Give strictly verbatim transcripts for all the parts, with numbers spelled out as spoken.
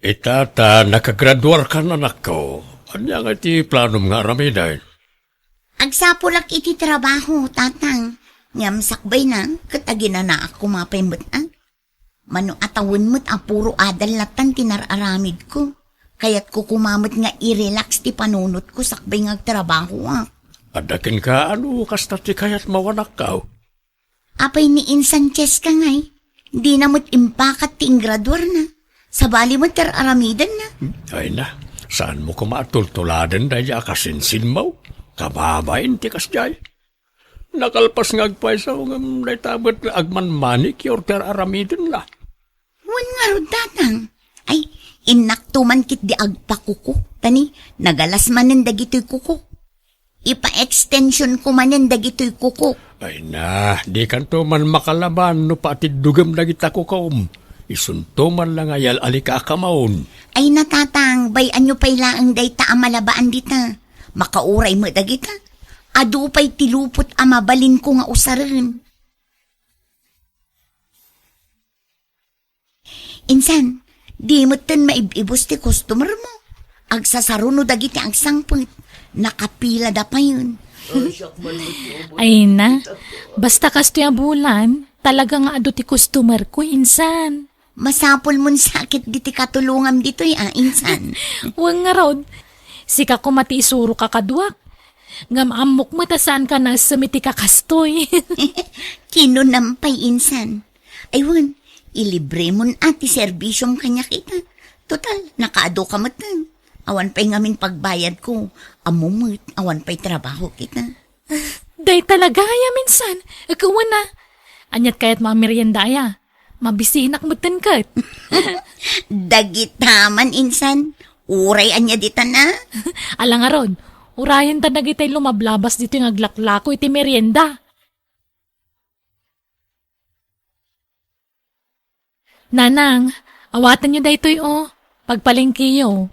Ita ta nakagraduarkan, anakko. Ania ngay ti planom nga aramiden? Agsapulak iti trabaho, tatang. Ngem sakbayna, ket aginanaak koma pay met, a. Mano a tawen met a puro adal latan ti nar-aramidko. Kayatko koma met nga i-relax ti panunotko sakbay nga agtrabahoak. Adda kenka, ano kasta ti kayatmo, anakko? Apay ni insan Cheska ngay, dina met impakat ti ingraduarna. Sabali met ti ar-aramidenna. Ay na, saanmo koma a tultuladen daydiay a kasinsinmo? Kababain ti kasdiay. Nakalpas nga agpayso, ngem dayta met agman-manicure ti ar-aramidenna. Wen ngarud, tatang. Ay, innakto man ketdi agpakuko. Ta ni, nagalas manen dagitoy kuko. Ipa-extensionko manen dagitoy kuko. Ay na, dikanto man makalaban no patiddugem dagita kukom. Isunto man la nga yal-alikakamon. Ay na, tatang, bay-anyo pay laeng dayta a malabaan dita. Makauray met dagita. Adu pay ti lupot a mabalinko nga usaren. Insan, di metten maib-ibus ti customer mo. Agsasaruno dagiti agsangpet. Nakapilada payen. Ay na, basta kastoy a bulan, talaga nga adu ti customer ko, insan. Masapul mon sakit diti katulongam ditoy, a, insan. Wen ngarud, sika koma ti isuroka kaduak. Ngem ammok met a saanka naessem iti kakastoy. Kinunam pay, insan. Ay wen, ilibremon a ti serbisiom kaniak ita. Total, nakaadu ka metten. Awan pay ngamin pagbayadko. Ammo met, awan pay trabaho kita. Dayta la gayam, insan. Ket wen a. Aniat kayatmo a merienda aya? Mabisinak metten ket. Dagita man, insan. Uray ania ditan a? Ala ngarud, urayenta dagitay lumablabas ditoy nga aglaklako iti merienda. Nanang, awatenyo daytoy, o. Pagpalengkeyo.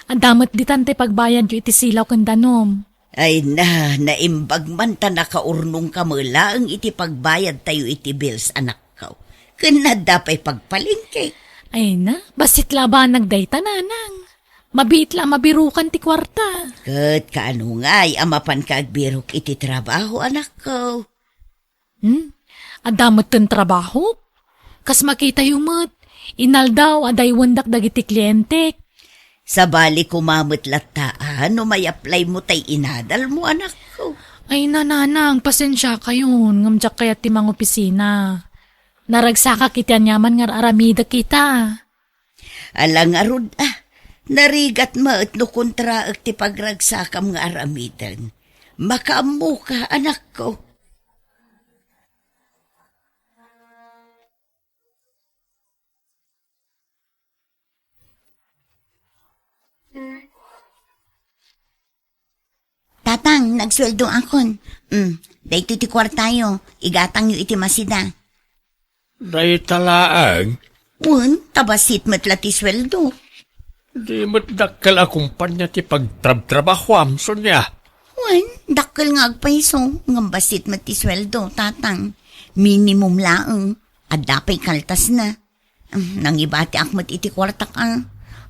Adda met ditan ti pagbayadyo iti silaw ken danum. Ay na, naimbag man ta nakaurnongka met laeng iti pagbayadtayo iti bills, anakko. Ken adda pay pagpalengke. Ay na, bassit la a banag dayta, nanang. Mabiit la a mabirukan ti kuarta. Ket kaano ngay a mapanka agbirok iti trabaho, anakko? Hmm? Adda metten trabaho? Kas makitayo met, inaldaw a daywendak dagiti klientek. Sabali koma met latta a no may-apply mo tay inadal mo, anakko. Ay, nanang, pasensiakayon, ngem diak kayat ti mangopisina. Naragsakak iti aniaman nga ar-aramidek ita. Ala ngarud a, narigat met no kontraek ti pagragsakam nga aramiden. Makaammoka, anakko. Tatang, nagsueldoakon. Mm, daytoy ti kuartayo, igatangyo iti masida. Dayta laeng? Wen, ta bassit met la ti sueldo. Di met dakkel a kumpanya ti pagtrabtrabahuam, Sonia. Wen, dakkel nga agpayso, ngem bassit met ti sueldo, tatang. Minimum laeng, adda pay kaltasna. Mm, nangibatiak met iti kuartak a.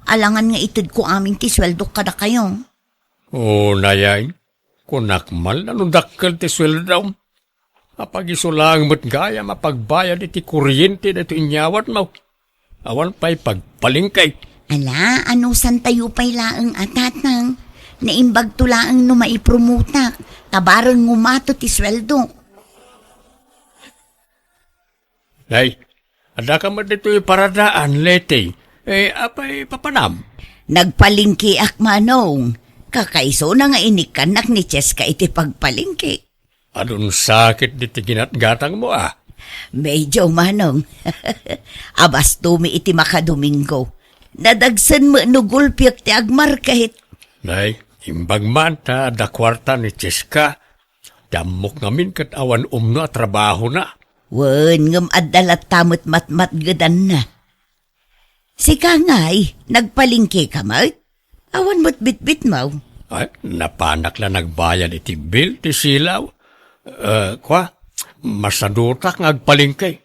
Alangan nga itedko amin ti sueldok kadakayo. O, nayain, kunak man la no dakkel ti sueldom. Apagiso laeng met gayam a pagbayad iti kuryente daytoy inyawatmo. Awan pay pagpalengke. Ala, anusantayo pay laeng a, tatang. Naimbagto laeng no maipromotak, ta bareng ngumato ti sueldok. Nay, adda ka met ditoy paradaan, Leti. Eh, apay papanam? Nagpalengkeak, manong. Kakaisuna nga inikkannak ni Cheska iti pagpalengke. Adun sakit diti ginatgatangmo, a? Medyo, manong. Abastomi iti makadomingo. Nadagsen met no gulpiek ti agmarket. Nay, imbag man ta adda kuarta ni Cheska. Ti ammok ngamin ket awan umno a trabahona. Wen, ngem adda latta met matmatgedanna. Sika ngay, nagpalengke ka met? Awan met bitbitmo. Ay, napanak la nagbayad iti bill ti silaw. Eh, kua, masadutak nga agpalengke.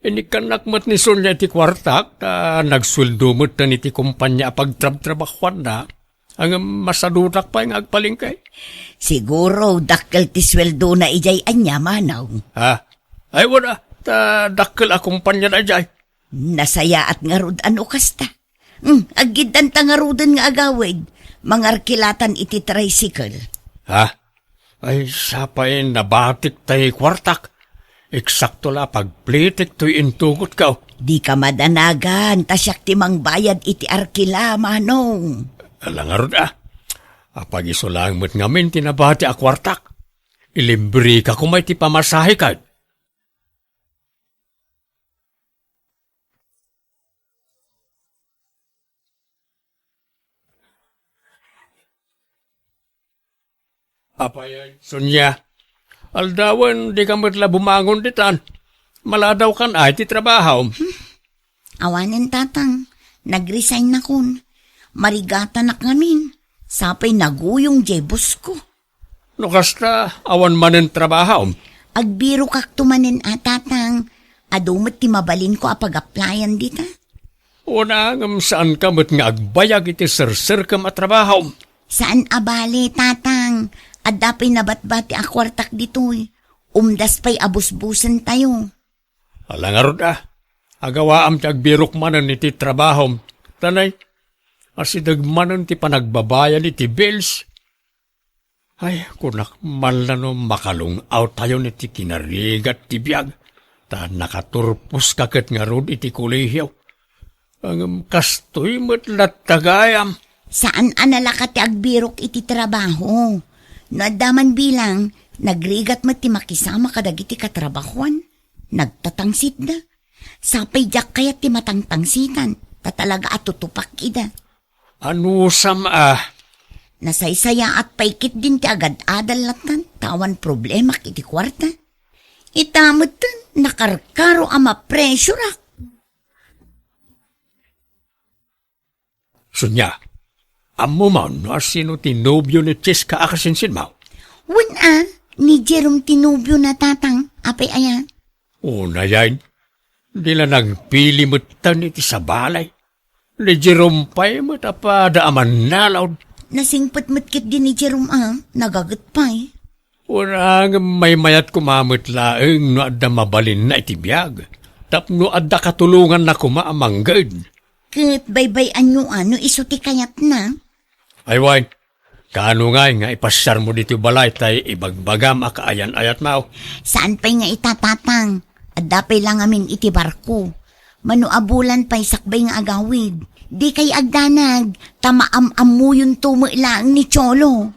Inikkannak met ni Sonia iti kuartak, ta nagsueldo met iti kompania a pagtrabtrabahuanna. Ngem masadutak pay nga agpalengke. Siguro, dakkel ti sueldona idiay ania, manong? Ha? Ay, wen a, ta dakkel a kompania daydiay. Nasayaat ngarud a no kasta. Hmm, aggiddanta ngaruden nga agawid. Mangarkilatan iti tricycle. Ha? Ay, sapay nabatik tay kuartak. Eksakto la pagplitik toy intugot ka. Dika madanagan, ta siak ti mangbayad iti arkila, manong. Ala ngarud a. Apag isu laeng met ngamin ti nabati a kuartak. Ilibreka koma iti pamasahe ket. Apay, Sonia? Aldawen, dika met la bumangon ditan. Maladawkan ay ti trabahom. Hmm. Awanen, tatang. Nag-resign nakon. Marigatanak ngamin. Sapay naguyong diay boss ko. No kasta, awan manen trabahom? Agbirokakto manen a, tatang. Adu met ti mabalinko a pag-applyan dita. Wen a, ngem saanka met nga agbayag iti serserkem a trabahom? Saan a bale, tatang. Adda pay nabatbati a kuartak ditoy. Umdas pay a busbusentayo. Ala ngarud a, agawaam ti agbirok manen iti trabahom. Tanay, asideg manen ti panagbabayad iti bills. Ay, kunak man la no makalung-awtayon iti kinarigat ti biag, ta nakaturposka ket ngarud iti kolehio. Ngem kastoy met latta gayam. Saan a nalaka ti agbirok iti trabaho. No adda man bilang, nagrigat met ti makisama kadagiti katrabahoan. Nagtatangsitda. Sapay diak kayat ti matangtangsitan, ta talaga a tutupak ida. Anusam a? Nasaysayaat pay ketdin ti agad-adal lattan, ta awan problemak iti kuarta. Ita metten, nakarkaro a mapresurak. Sonia, ammom no asino ti nobio ni Cheska a kasinsinmo? Wen a, ni Jerome ti nobiona, tatang. Apay aya? Unayen, di la nagpili metten iti sabali. Ni Jerome pay met a pada a mannalaw. Nasingpet met ketdi ni Jerome a, nagaget pay. Wen a, ngem maymayat koma met laeng no adda mabalinna iti biag, tapno adda katulonganna koma a mangged. Ket baybay-anyo a no isu ti kayatna? Ay wen, kaano ngay nga ipasiarmo ditoy balay tay ibagbagam a kaayan-ayatmo? Saan pay nga ita, tatang. Adda pay la ngamin iti barko. Mano a bulan pay sakbay nga agawid. Dikay agdanag, ta maam-ammuyonto met laeng ni Cholo.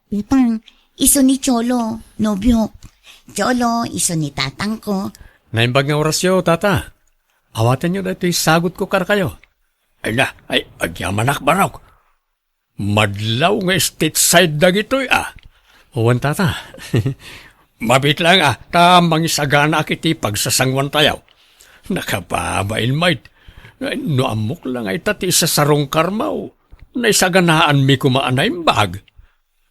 Itang, isu ni Cholo, nobiok. Cholo, isu ni tatangko. Naimbag nga orasyo, tata. Awatenyo daytoy sagutko kadakayo. Ay na, ay, agyamanak, barok. Madlaw nga stateside dagitoy, a. Wen, tata. Mabiit laeng, a, ta mangisaganaak iti pagsasangoantayo. Nakababain met. No ammok la nga ita ti isasarungkarmo, naisaganaanmi koma a naimbag.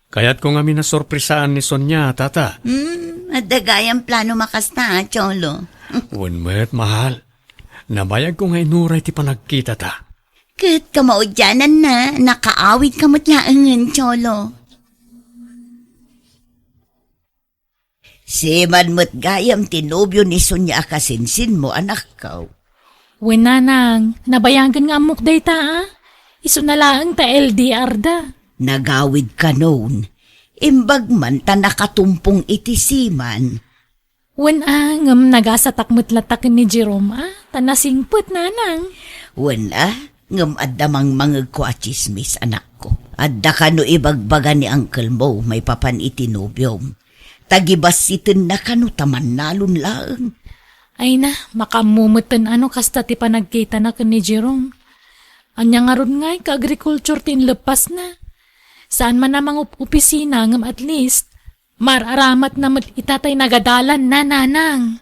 Kayatko ngamin a sorpresaan ni Sonia, tata. Hmm, adda gayam plano makasta, a, Cholo. Wen met, mahal. Nabayagko nga inuray ti panagkitata. Ket kamaudiananna, nakaawidka met laengen, Cholo. Siman met gayam ti nobio ni Sonia a kasinsinmo, anakko. Wen, nanang, nabayagen nga ammok dayta, a. Isuna laeng ta L D R da. Nagawid kanon. Imbag man ta nakatumpong iti siman. Wen a, ngem nagasatak met latta ken ni Jerome a, ta nasingpet, nanang. Wen a, ngem adda mangmangegko a tsismis, anakko. Adda kano ibagbaga ni uncle mo maipapan iti nobiom. Ta gibassitenna kano ta mannalon laeng. Ay na, makaammo metten a no kasta ti panagkitana ken ni Jerome. Ania ngarud ngay ka agriculture ti inleppasna? Saan man a mangup-opisina ngem at least, mar-aramatna met ita tay nagadalanna, nanang.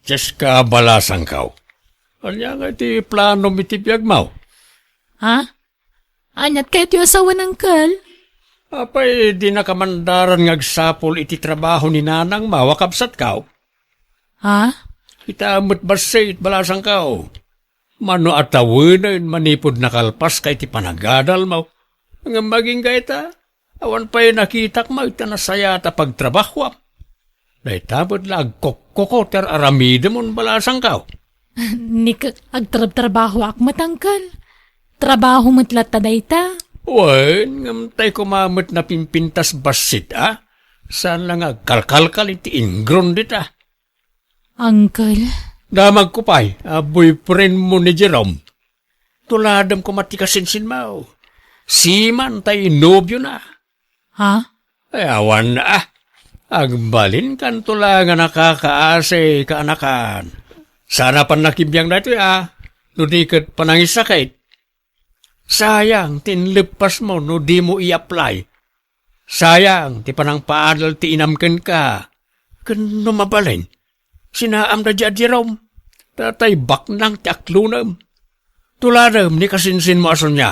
Cheska, balasangko. Ania nga iti planom iti biagmo? Ha? Aniat kayatyo a sawen, Uncle? Apay, dinaka mandaran nga agsapul iti trabaho ni nanangmo a kabsatko? Ha? Kita met bassit, balasangko. Mano a tawenen manipud nakalpaska iti panagadalmo. Ngem agingga ita, awan pay nakitak met ta nasayaat a pagtrabahuam. Dayta met la agkokko ti ar-aramidem, balasangko. Ni ka-, agtrabtrabahoak met, Uncle. Trabaho met latta dayta. Wen, ngem tay koma met napimpintas bassit, a? Saan la nga agkalkalkal iti ingron dita? Uncle. Damagko pay a boyfriendmo ni Jerome. Tuladem koma ti kasinsinmo. Siman tay nobiona. Ha? Ay, awan a. Agbalinkanto la nga nakakaasi, kaanakan. Saan a pannakibbiang daytoy a, no di ket panangisakit. Sayang ti inleppasmo no dimo i-apply. Sayang ti panangpaadal ti inam kenka. Ken no mabalin, sinaamda diay a Jerome. Tatay baknang ti aklonem. Tuladem ni kasinsinmo a sonia.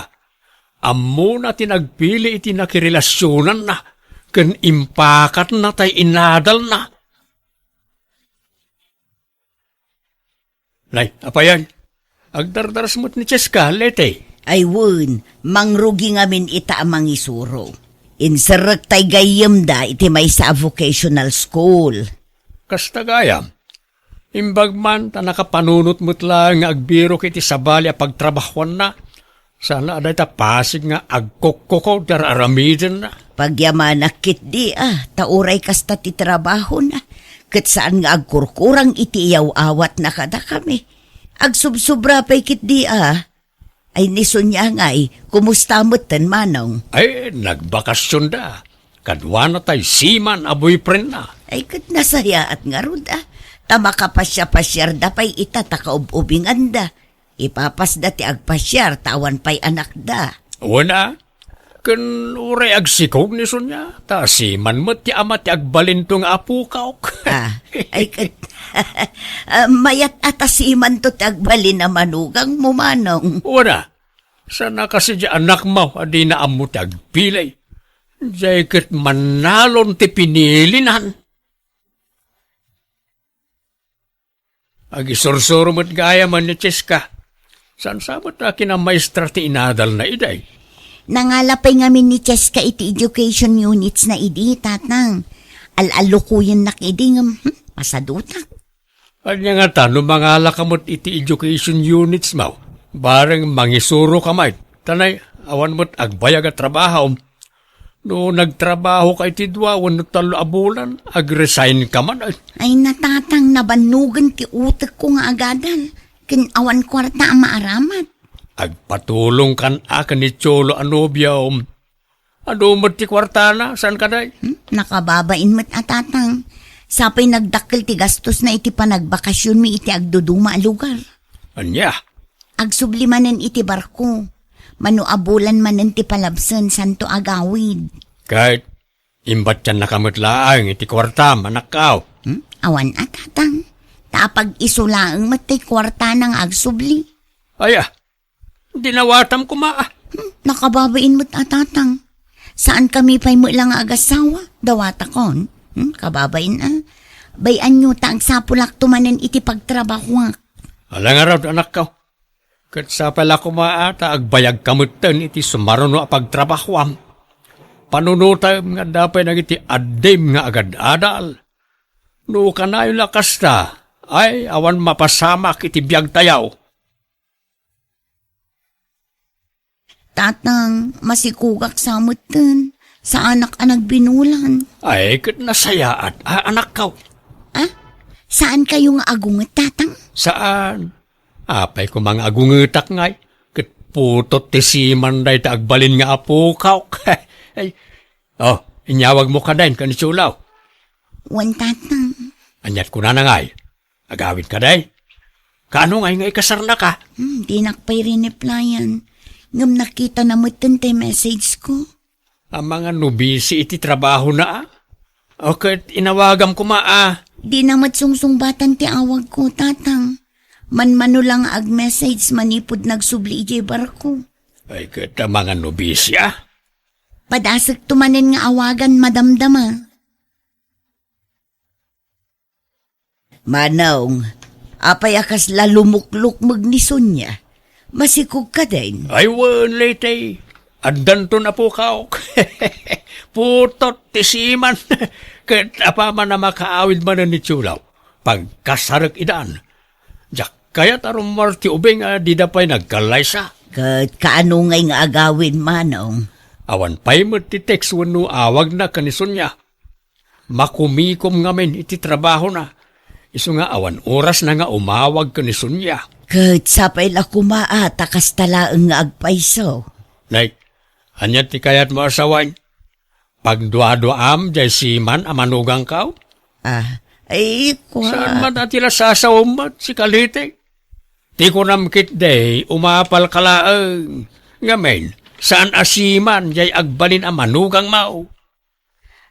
Ammona ti nagpili iti nakirelasionanna ken impakatna tay inadalna. Nay, apayan, agdardaras met ni Cheska, Leti. Ay wen, mangrugi ngamin ita a mangisuro. Inserrek tay gayyemda iti maysa a vocational school. Kasta gayam, imbag man ta nakapanunot met laeng nga agbirok iti sabali a pagtrabahuanna, saan a dayta pasig nga agkokko ti ar-aramidenna. Pagyamanak ketdi a, ta uray kasta ti trabahona, ket saan nga agkurkurang iti iyaw-awatna kadakami. Agsubsobra pay ketdi a. Ay, ni Sonia ngay, kumusta metten, Manong? Ay, nagbakasionda. Kaduana tay siman a boyfriendna. Ay, ket nasayaat ngarud a. Ta makapasiapasiarda pay ita ta kaub-ubinganda. Ipapasda ti agpasiar ta awan pay anakda. Wen a, ken uray agsikog ni Sonia, ta siman met ti ama ti agbalinto nga apokok. Ah, ay ket, ah, mayat a ta simanto ti agbalin a manugangmo, Manong. Wen a, saan a kasi diay anakmo a dina ammo ti agpili. Diay ket mannalon ti pinilinan. Agisursuro met gayam ni Cheska. Saan sa met a kinamaestra ti inadalna idi? Nangala pay ngamin ni Cheska iti education unitsna idi, Tatang. Al-allukoyennak idi ngem, hmm, masadutak. Ania ngata no mangalaka met iti education unitsmo? Bareng mangisuroka met. Ta nay, awan met agbayag a trabaho. No nagtrabahoka iti dua wenno tallo a bulan, agresign ka man. Ay, Tatang, nabannogen ti utekko nga agadal, ken awan kuarta a maaramat. Agpatulongkan a ken ni Cholo a nobiom. Adu met ti kuartana, saan kadi? Hmm? Nakababain met a, Tatang. Sa pay nagdakkel ti gastosna iti panagbakasionmi iti agduduma a lugar. Ania? Agsubli manen iti barko. Mano a bulan manen ti palabsen, saanto agawid. Ket imbatiannaka met laeng iti kuartam, anakko. Hmm? Awan a, Tatang. Ta apag-isu laeng met ti kuartana nga agsubli. Aya, dinawatam koma a. Hmm, nakababain met a, Tatang. Saankami pay met la nga agasawa, dawatakon. Hmm, kababain a. Bay-anyo ta agsapulakto manen iti pagtrabahoak. Ala ngarud, anakko. Ket sapay la koma a ta agbayagka metten iti sumaruno a pagtrabahoam. Panunotem nga adda pay dagiti addim nga agad-adal. No kanayon la kasta, ay, awan mapasamak iti biagtayo. Tatang, masikogak sa metten. Saanak a nagbinulan. Ay, ket nasayaat a, anakko. Ah? Saankayo nga agunget, Tatang? Saan? Apay koma nga agungetak ngay? Ket putot ti siman dayta agbalin nga apokok. Ay. Oh, inyawagmo kadin ken ni Cholo. Wen, Tatang. Aniat kunana ngay? Agawid kadi? Kaano ngay nga ikasarnaka? Hmm, dinak pay rineplyan. Ngem nakitana metten ti message ko. Amangan no busy iti trabahona a? O ket inawagam koma a? Dina met sungsungbatan ti awagko, Tatang. Manmano la nga ag-message manipud nagsubli idiay barko. Ay, ket amangan no busy a. Padasekto manen nga awagan, madamdama. Manong, apay a kasla lumuklukmeg ni Sonia? Masikog ka din? Ay, wen, Leyte. Addanton a pukaw. Putot ti siman. Ket apaman a makaawid manen ni Cholo, pagkasarek idan. Diak kayat a rummuar ti ubing a dida pay nagkallaysa. Ket kaano ngay nga agawid, Manong? Awan pay met ti text wenno awagna ken ni Sonia. Makumikom ngamin iti trabahona. Isu nga awan orasna nga umawag ken ni Sonia. Ket sapay la koma a ta kasta laeng nga agpayso. Nay, ania ti kayatmo a sawen? Pagduaduaam jay siman a manugangko? Ah, ay, kua- Saan man a ti la sasawem met, sika Leyte? Ti kunam ketdi, umapalka laeng. Ngamin, saan a siman jay agbalin a manugangmo?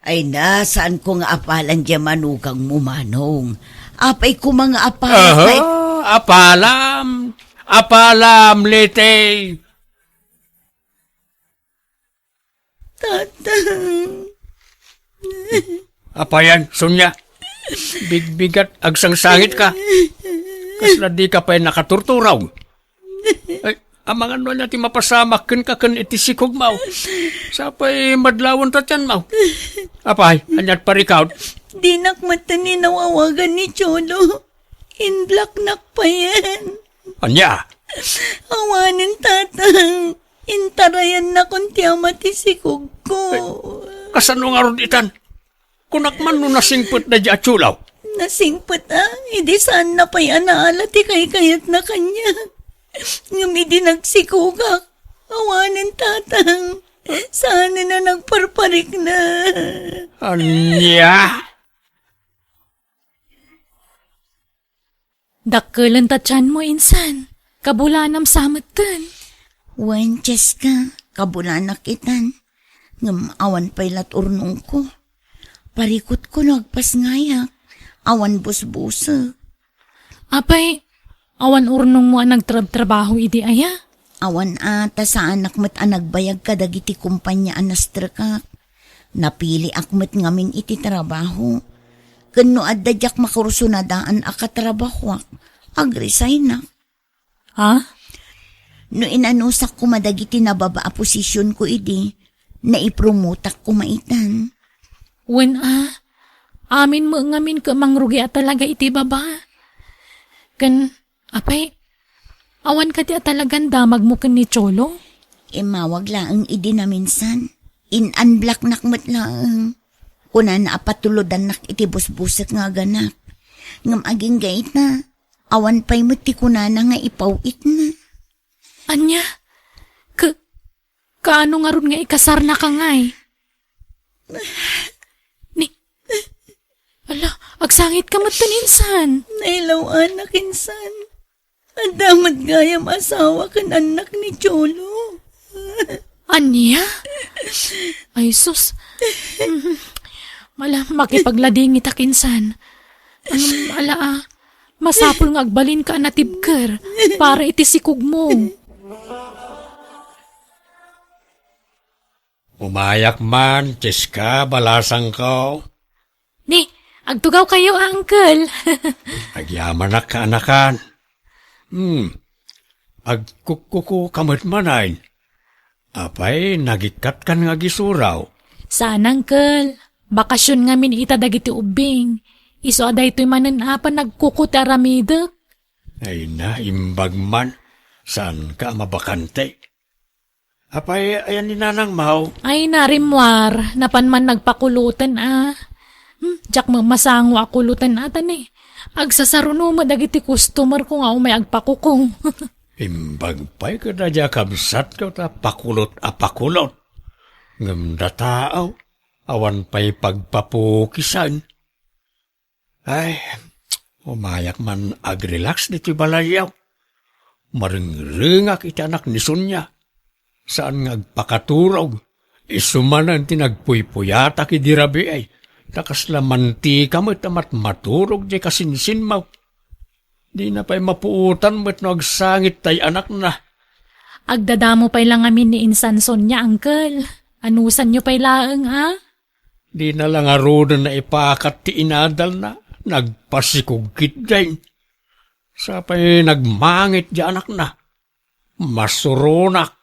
Ay na, saanko nga apalan diay manugangmo, Manong. Apay koma nga apalan. Aha, apalam. Apalam, Leyte. Tatang. Apayan, Sonia. Bigbigat, agsangsangitka. Kasla dika pay nakaturturaw. Ay, amangan no ania ti mapasamak kenka ken iti sikogmo. Sapay madlawen ta tianmo. Apay, aniat parikawd? Dinak met ni nawawagan ni Cholo. Inblocknak payen. Ania? Awanen, Tatang. Intarayannakon ti ama ti sikogko. Ay, kasano ngarud itan? Kunak man no nasingpet daydi a Cholo? Nasingpet a, idi saanna pay a naala ti kaykayatna kaniak. Ngem idi nagsikogak, awanen, Tatang. Saanen a nagparparikna. Ania? Dakkelen ta tianmo, insan. Kabulanam sa metten. Wen, Cheska, kabulanak itan. Ngem awan pay lat urnongko. Parikutko no agpasngayak. Awan busbusek. Apay, awan urnongmo a nagtrabtrabaho idi aya? Awan a, ta saanak met a nagbayag kadagiti kompania a nastrekak. Napiliak met ngamin iti trabaho. Ken no adda diak makursunadaan a katrabahoak, agresignak. Ha? No inanusak koma dagiti nababa a posisionko idi, naipromotak koma itan. Wen a, amin met ngamin ket mangrugi a talaga iti baba. Ken Apay, awan kadi a talagan damagmo ken ni Cholo? Immawag laeng idi naminsan. In-unblocknak met laeng. Kunana a patulodannak iti busbusek nga aganak. Ngem agingga ita, awan pay met ti kunana nga ipaw-itna. Ania? Ka-, kaano ngarud nga ikasarnaka ngay? Ni, ala, agsangitka metten, insan. Nailaw-anak, insan. Adda met gayam asawa ken annak ni Cholo. Ania? Ay, sus. Mala, makipagladingitak, insan. Ngem, ala, a, masapul nga agbalinka a natibker para iti sikogmo. Umayak man, Cheska, balasangko. Ni, agtugawkayo a, Uncle. Agyamanak, kaanakan. Hmm. Agkukkuko ka met manen. Apay, nagikkatkan nga agisuraw? Saan, Uncle. Bakasyon ngamin ita dagiti ubbing. Isu a daytoy manen a panagkuko ti aramidek. Ay na, imbag man. Saanka a mabakante? Apay, ayan ni Nanang Mau? Ay, narimmuar, napan man nagpakuloten a. Hmm, diak met masango a kuloten a, ta ni. Agsasaruno met dagiti customerko nga umay agpakuko. Imbag pay kada dia kabsatko ta pakulot a pakulot. Ngem dataw, awan pay pagpapukisan. Ay, umayak man agrelax ditoy balayyo. Marengrengak iti anak ni Sonia. Saan nga agpakaturog. Isu manen ti nagpuypuyatak idi rabii, ta kasla mantika met a matmaturog diay kasinsinmo. Dina pay mapuotan met no agsangit tay anakna. Agdadamo pay la ngamin ni Insan Sonia, uncle. Anusanyo pay laeng, a? Dina la ngaruden naipakat ti inadalna, nagpasikog ketdin. Sapay nagmangit ti anakna. Masuronak.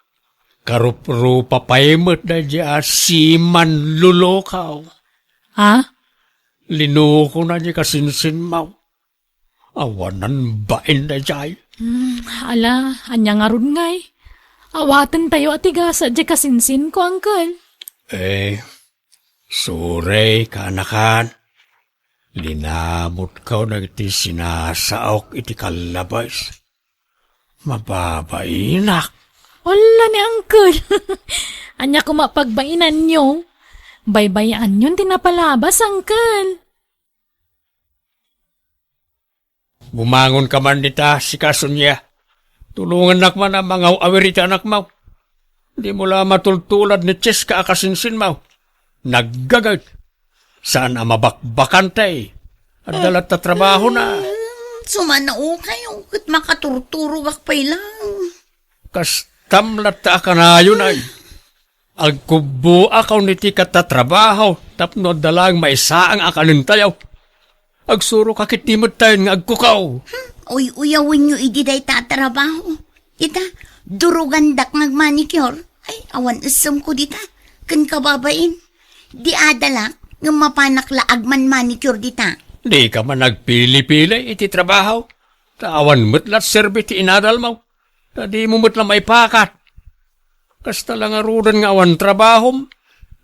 Karuprupa pay met daydi a simanlulukaw. Ha? Linukona di kasinsinmaw. Awanan bain daydiay. Hmm, ala, ania ngarud ngay? Awaten tayo a ti gasat di kasinsinko, uncle. Eh, sorry, kaanakan. Linamutko dagiti sinasaok iti kallabes. Mababainak. Wala ni uncle. Ania koma pagbainanyo? Baybay-anyon ti napalabas, uncle. Bumangon ka man dita, sika, Sonia. Tulongannak man a mangaw-awir iti anakmaw. Dimo la matultulad ni Cheska a kasinsinmaw. Naggaget. Saan a mabakbakantay. Adda latta trabahona. Hmm, sumanaokayo, ket makaturturogak pay lang. Kastam latta a kanayon ay. Agkubboakayon iti katatrabaho tapno adda laeng maisaang a kanentayo. Agsuroka ketdi metten nga agkukaw. Hmm, uy-uyawenyo idi dayta a trabaho. Ita, durugandak nga agmanicure. Ay, awan essemko dita. Ken kababain, di adalak ngem mapanak la agman-manicure dita. Dika man agpili-pili iti trabaho. Ta awan met la serbi ti inadalmo. Ta dimo met la maipakat. Kasta la ngaruden nga awan trabahom,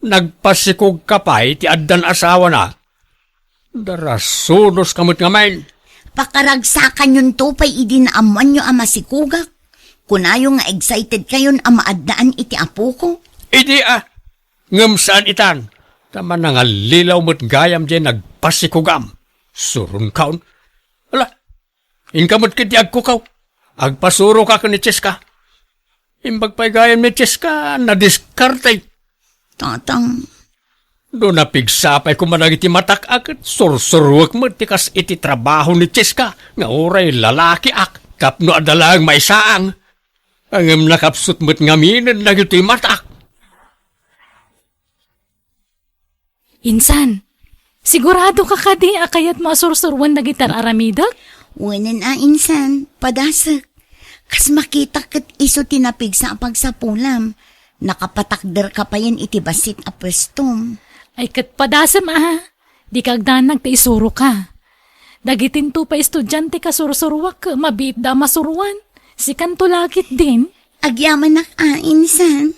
nagpasikogka pay ti addan asawana. Darasudoska met ngamin. Pakaragsakanyonto pay idi naammoanyo a masikogak. Kunayo nga excited kayon a maaddaan iti apoko. Idi a, ngem saan itan, ta manangallilaw met gayam diay nagpasikogam. Suronkaon. Ala, inka met ketdi agkukaw. Agpasuroka ken ni Cheska. Imbag pay gayam ni Cheska, nadiskarte. Tatang. No napigsa pay koma dagiti matak a ket sursuruek met ti kas iti trabaho ni Cheska nga uray lalakiak tapno adda laeng maisaang. Ngem nakapsut met ngaminen dagitoy matak. Insan, sigurado ka kadi a kayatmo a sursuruen dagiti ar-aramidek? Wen a, insan, padasek. Kas makitak ket isu ti napigsa a pagsapulam. Nakapatakder ka payen iti bassit a puestom. Ay ket padasem a, di ka agdanag ta isuroka. Dagitinto pay estudiante kasursuruak, mabiitda a masuroan. Sikanto la ketdin. Agyamanak a, insan.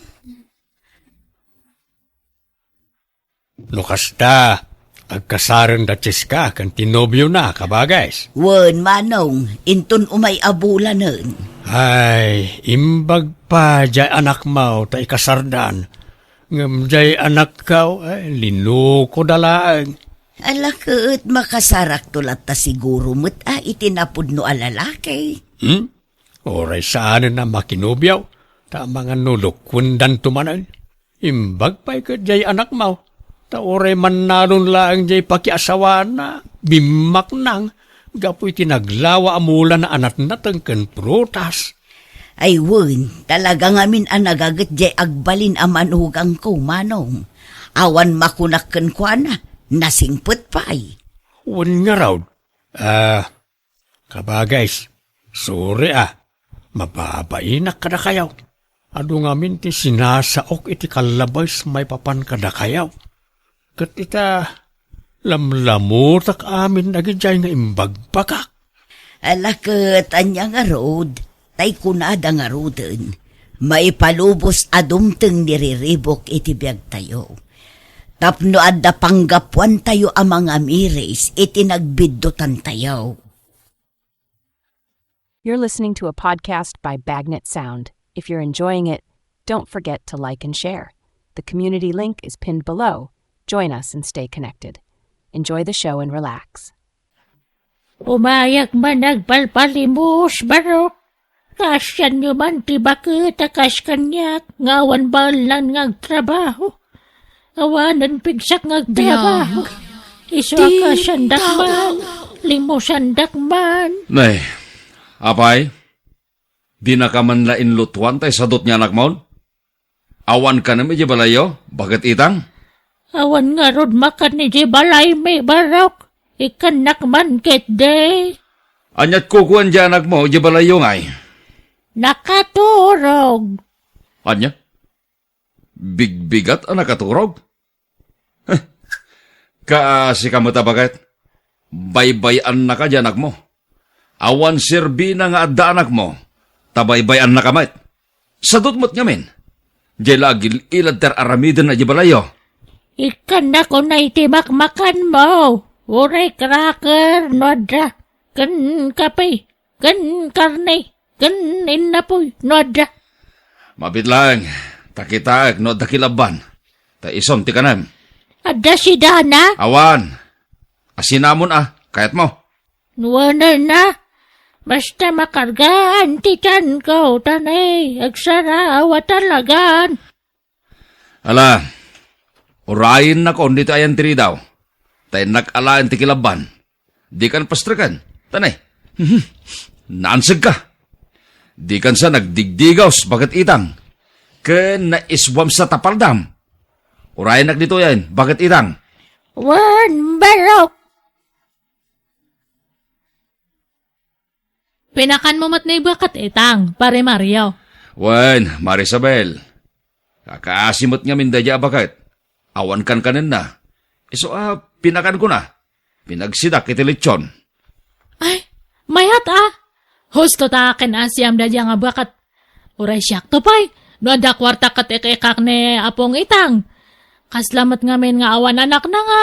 No kasta, agkasaren da Cheska ken ti nobiona, kabages. Wen, manong, inton umay a bulanen. Ay, imbag pay diay anakmo ta ikasardan. Ngem diay anakko, ay, linukoda laeng. Ala ket, makasarakto latta siguro met a iti napudno a lalaki. Hmm? Uray saanen a makinobio, ta amangan no lukuendanto manen. Imbag pay ket diay anakmo, ta uray mannalon laeng diay pakiasawaanna, bimmaknang, gapu iti naglawa a mulana a natnateng ken prutas. Ay wen, talaga ngamin a nagaget diay agbalin a manugangko, manong. Awan makunak kenkuana, nasingpet pay. Wen ngarud, a, kabages, sorry a, mababainak kadakayo. Adu ngamin ti sinasaok iti kallabes maipapan kadakayo. Ket ita, lamlamutak amin dagidiay nga imbagbagak. Ala ket ania ngarud, tay kunada ngaruden, maipalubos a dumteng ni riribuk iti biagtayo. Tapno adda panggapuantayo a mangamiris iti nagbiddutantayo. You're listening to a podcast by Bagnet Sound. If you're enjoying it, don't forget to like and share. The community link is pinned below. Join us and stay connected. Enjoy the show and relax. Umayak man agpalpalimos, Barok. Kaasianyo man ti baket a kas kaniak nga awan baelnan nga agtrabaho. Awanen pigsak nga agtrabaho. Isu a kaasiandak man, limusandak man. Nay, Apay, dinaka man la inlutuan tay sadut nga anakmon? Awan kanem idiay balayyo, baket itang? Awan ngarud makan idiay balaymi, Barok. Ikkannak man ketdi. Ania't kukuan diay anakmo idiay balayyo ngay? Nakaturog. Ania? Bigbigat a nakaturog? Heh, kaasika met a baket. Baybay-annaka diay anakmo. Awan serbina nga adda anakmo, ta baybay-annaka met. Sadut met ngamin. Diay la agil-ilad ti ar-aramidenna idiay balayyo. Ikkannak unay ti makmakanmo. Uray cracker no adda. Ken kape. Ken karne. Ken innapoy no adda. Mabiit laeng, ta kitaek no adda kilabban. Ta ison ti kanem. Adda sidana? Awan. Asinamon a, kayatmo? Nuanenna. Basta makargaan ti tianko, ta ne, agsaraw a talagan. Ala, urayennakon ditoy ayan ti ridaw, ta innak alaen ti kilabban. Dikan pastreken, ta ne, mhm, naansegka. Dikan sa nagdigdigaws, baket itang, ken naiswam sa tapaldam. Urayennak ditoyen, baket itang. Wen, Barok. Pinakanmo met ni baket itang, Pare Mario. Wen, Mare Isabel. Kakaasi met ngamin daydiay a baket. Awan kankanenna. Isu a pinakankona. Pinagsidak iti lechon. Ay, mayat a. Husto ta ken asiam daydiay nga baket. Uray siakto pay, no adda kuarta ket ik-ikak ni Apong Itang. Kasla met ngamin nga awan anakna nga,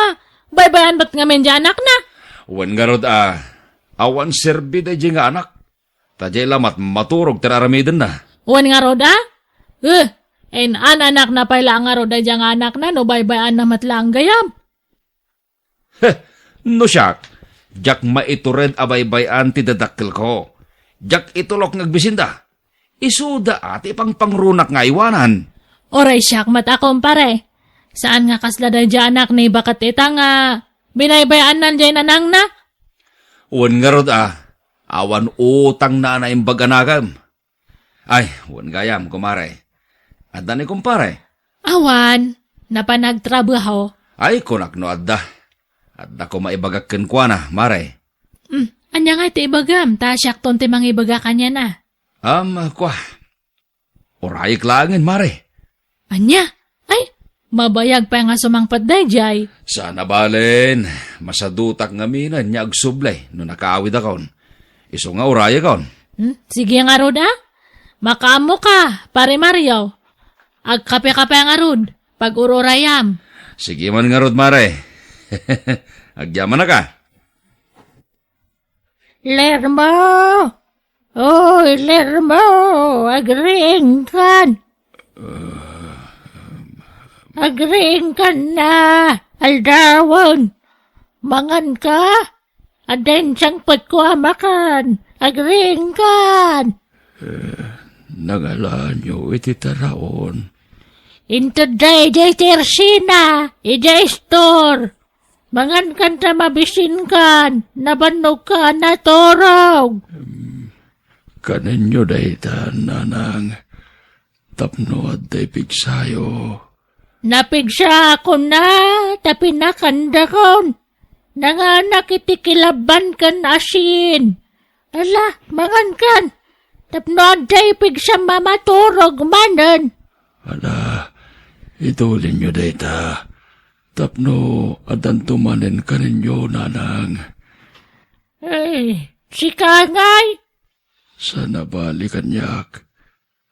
baybay-an met ngamin diay anakna. Wen ngarud a, awan serbi daydiay nga anak. Ta diay la met maturog ti ar-aramidenna. Wen ngarud a? Eh, in-an-anakna pay la ngarud daydiay nga anakna no baybay-anna met laeng gayam. Heh, no siak, diak maitured a baybay-an ti dadakkelko. Diak itulok nga agbisinda. Isuda a ti pangpangrunak nga aywanan. Uray siak met a, kumpare. Saan nga kasla daydiay anak ni baket ita nga binaybay-annan diay nanangna? Wen ngarud a, awan utangna a naimbag a nakem. Ay, wen gayam, kumare. Adda ni kumpare? Awan, napan nagtrabaho. Ay, kunak no adda. Adda koma ibagak kenkuana, mare. Hmm, ania ngay ti ibagam, ta siakton ti mangibaga kaniana? Am, kua. Urayek laengen, mare. Ania? Ay, mabayag pay nga sumangpet daydiay. Saan a balen, masadutak ngaminen nga agsubli no nakaawidakon. Isu nga urayekon. Hmm, sige ngarud a. Makaammoka, Pare Mario. Agkape-kape ngarud, pag-ur-urayam. Sige man ngarud, mare. Agyamanak a. Lermo! Oy, Lermo! Agriingkan! Agriingkan na! Aldawen! Manganka! Adda insangpetko a makan! Agriingkan! Nangalaanyo iti taraon? Intedda idiay ti ersina, idiay istor. Mangankan ta mabisinkan, nabannogka a naturog. Kanenyo dayta, nanang, tapno adda ipigsayo. Napigsaakon a, ta pinakandakon. Nanganak iti kilabban ken asin. Ala, mangankan, tapno adda ipigsam a maturog manen. Ala, itulinyo dayta, tapno addanto manen kanenyo, nanang. Ay, sika ngay? Saan a bali kaniak.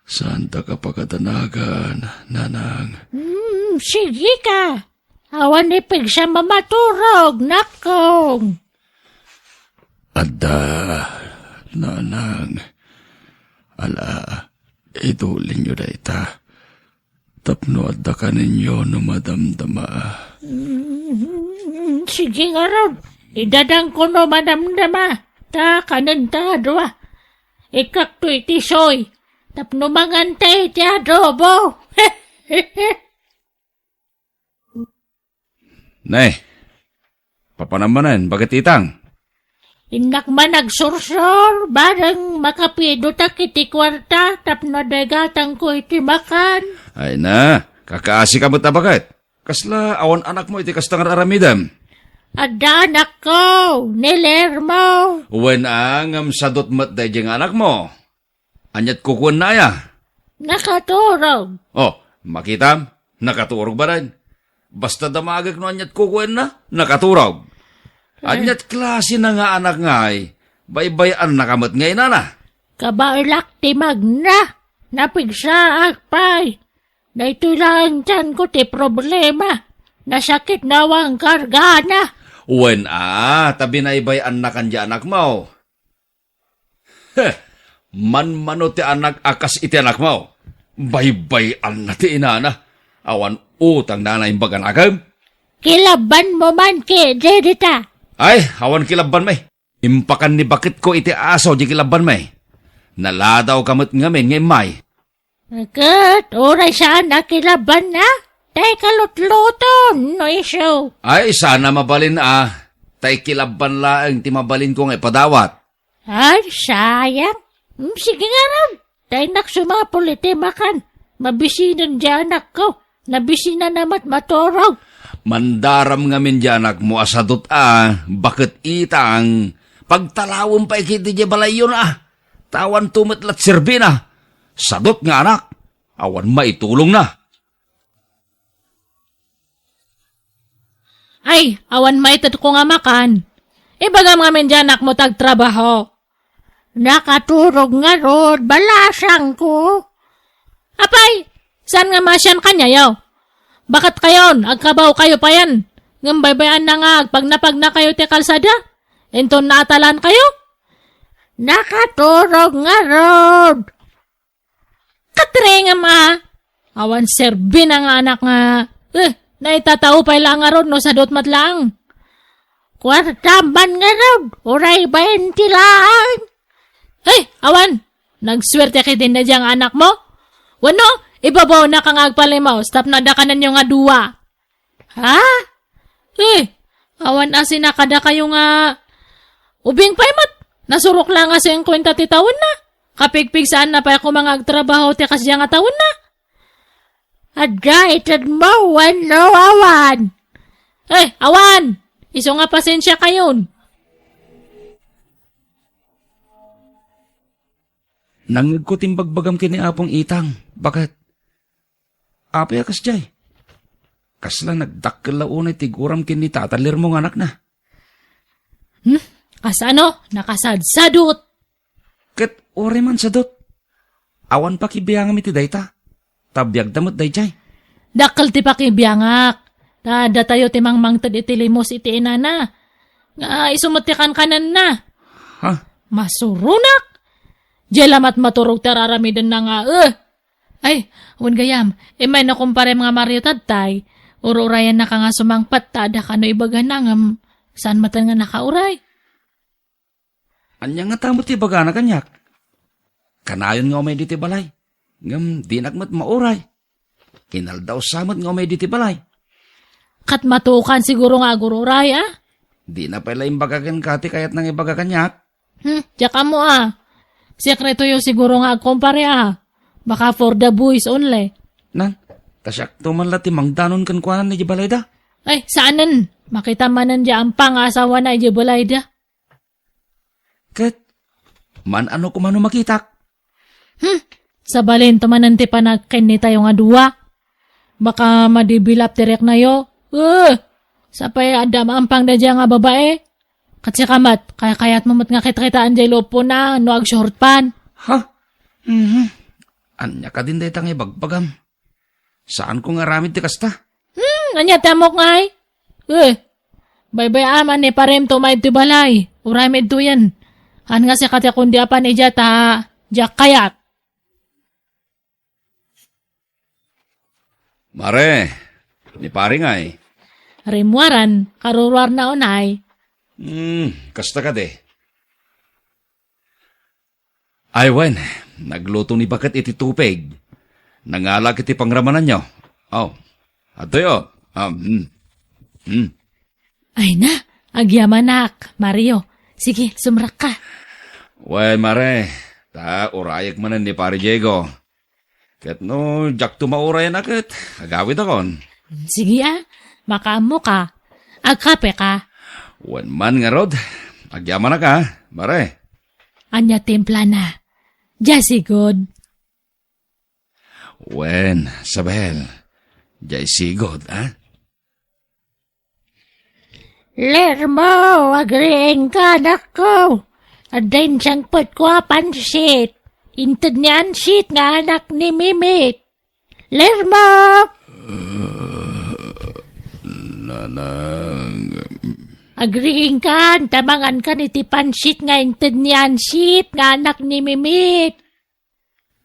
Saanta ka pakadanagan, nanang. Hmm, sige ka. Awan ipigsam a maturog, nakong. Adda, nanang. Ala, itulinyo dayta. Tapno adda kanenyo no madamdama. Mm, sige ngarud, idadangko no madamdama. Ta kanen ta dua. Ikkakto iti soy. Tapno manganta iti adobo. Ne, papanam manen, baket itang? Innak man agsursor, bareng makapidotak iti kuarta tapno daygatangko iti makan. Ay na, kakaasika met a baket. Kasla awan anakmo iti kasta nga ar-aramidem? Adda anakko, ni Lermo. Wen a, ngem sadot met daydiay nga anakmo. Aniat kukuenna aya? Nakaturog. Oh, makitam? Nakaturog banen. Basta damagek no aniat kukuenna, nakaturog. Eh. Aniat klasena nga anak ngay, baybay-annaka met nga inana? Kabaelak ti magna, napigsaak pay. Daytoy laeng tianko ti problema. Nasakit no awan kargana. Wen a, ta binaybay-annakan ti anakmo. Heh, manmano ti anak a kas iti anakmo. Baybay-anna ti inana. Awan utangna a naimbag a nakem. Kilabbanmo man ketdi dita. Ay, awan kilabbanmi. Impakan ni baketko iti aso di kilabbanmi. Naladawka met ngamin nga immay. Ket uray saan a kilabbanna, tay kalutluton no isu. Ay, saan a mabalin a, tay kilabban laeng ti mabalinko nga ipadawat. Ay, sayang. Mm, sige ngarud, tay innak sumapul iti makan. Mabisinen di anakko. Nabisinanna met maturog. Mandaram ngamin di anakmo a sadot a, baket itang, pagtalawem pay ketdi di balayyon a. Ta awanto met la ti serbina. Sadot nga anak, awan maitulongna. Ay, awan maitedko nga makan. Ibagam ngamin di anakmo ta agtrabaho. Nakaturog ngarud, balasangko. Apay, saan nga masian kaniayo? Baket kayon, agkabaw kayo payen. Ngem baybay-anna nga agpagnapagna kayo ti kalsada. Inton naatalan kayo? Nakaturog ngarud. Katrengam a. Awan serbina nga anak nga, eh, naitatao pay la ngarud no sadot met laeng. Kuarta man ngarud, uray baynte laeng. Eh, awan. Nagsuerte ketdi daydiay nga anakmo? Wenno, ibabawnak nga agpalimaos tapno adda kanenyo nga dua. Ha? Eh, awan a sinakada kayo nga ubing pay met. Nasurok la nga singkuenta ti tawenna. Kapigpigsaanna pay koma nga agtrabaho ti kasdiay nga tawenna. Adda itedmo wenno awan? Eh, awan! Isu nga pasensia kayon. Nangngegko ti imbagbagam ken ni Apong Itang. Baket? Apay a kasdiay? Kasla nagdakkel la unay ti guram ken ni Tata Lermo nga anakna. Hmm? Kasano? Nakasadsadot. Ket uray man sadot. Awan pakibiangam iti dayta. Ta biagda met daydiay. Dakkel ti pakibiangak. Ta datayo ti mangmangted iti limos iti inana. Nga isu met ti kankanenna. Ha? Masuronak. Diay la met maturog ti ar-aramidenna nga, eh. Ay, wen gayam, immay no kumparem nga Mario tattay, ur-urayannaka nga sumangpet ta adda kano ibagana ngem saan met nga nakauray. Ania ngata met ti ibagana kaniak? Kanayon nga umay ditoy balay, ngem dinak met mauray. Inaldaw sa met nga umay ditoy balay. Ket matukan siguro nga agur-uray, a? Dina pay la imbaga kenka ti kayatna nga ibaga kaniak. Hmm, diak ammo a. Sekretoyo siguro nga agkumpare a. Baka for the boys only. Nan, ta siakto man la ti mangdanon kenkuana idiay balayda. Ay, saanen. Makita manen diay ampa nga asawana idiay balayda. Ket, man-ano koma no makitak? Hmm, sabalinto manen ti panagkennitayo nga dua. Baka madibilap ti reknayo. Eh, sapay adda maampang daydiay nga babae. Ket sika met, kayatmo met nga kitkitaen diay lupona no agshort pan. Ha? Mhm. Ania kadin dayta nga ibagbagam? Saanko nga aramid ti kasta? Hmm, ania ti ammok ngay? Eh, baybay-am a ni parem ta umay ditoy balay. Uray met ditoyen. Haan nga sika ti kundi apan idiay ta diak kayat. Mare, ni pare ngay? Rimmuaran, karuruarna unay. Hmm, kasta kadi. Ay wen, nagluto ni baket iti tupig. Nangalak iti pangramananyo. Oh, adtoy, oh. Ah, hmm. Hmm. Ay na, agyamanak, Mario. Sige, sumrakka. Wen, mare, ta urayek manen ni Pare Diego. Ket no diakto maurayan a ket, agawidakon. Sige a, makaammoka. Agkapeka. Wen man ngarud, agyamanak a, mare. Ania timplana? Diay sigud? Wen, Sabel, diay sigud, a? Lermo, agriingka, anakko. Adda insangpetko a pansit. Inted ni Ansit nga anak ni Mimit. Lermo! Nanang. Agriingkan, ta mangankan iti pansit nga inted ni Ansit nga anak ni Mimit.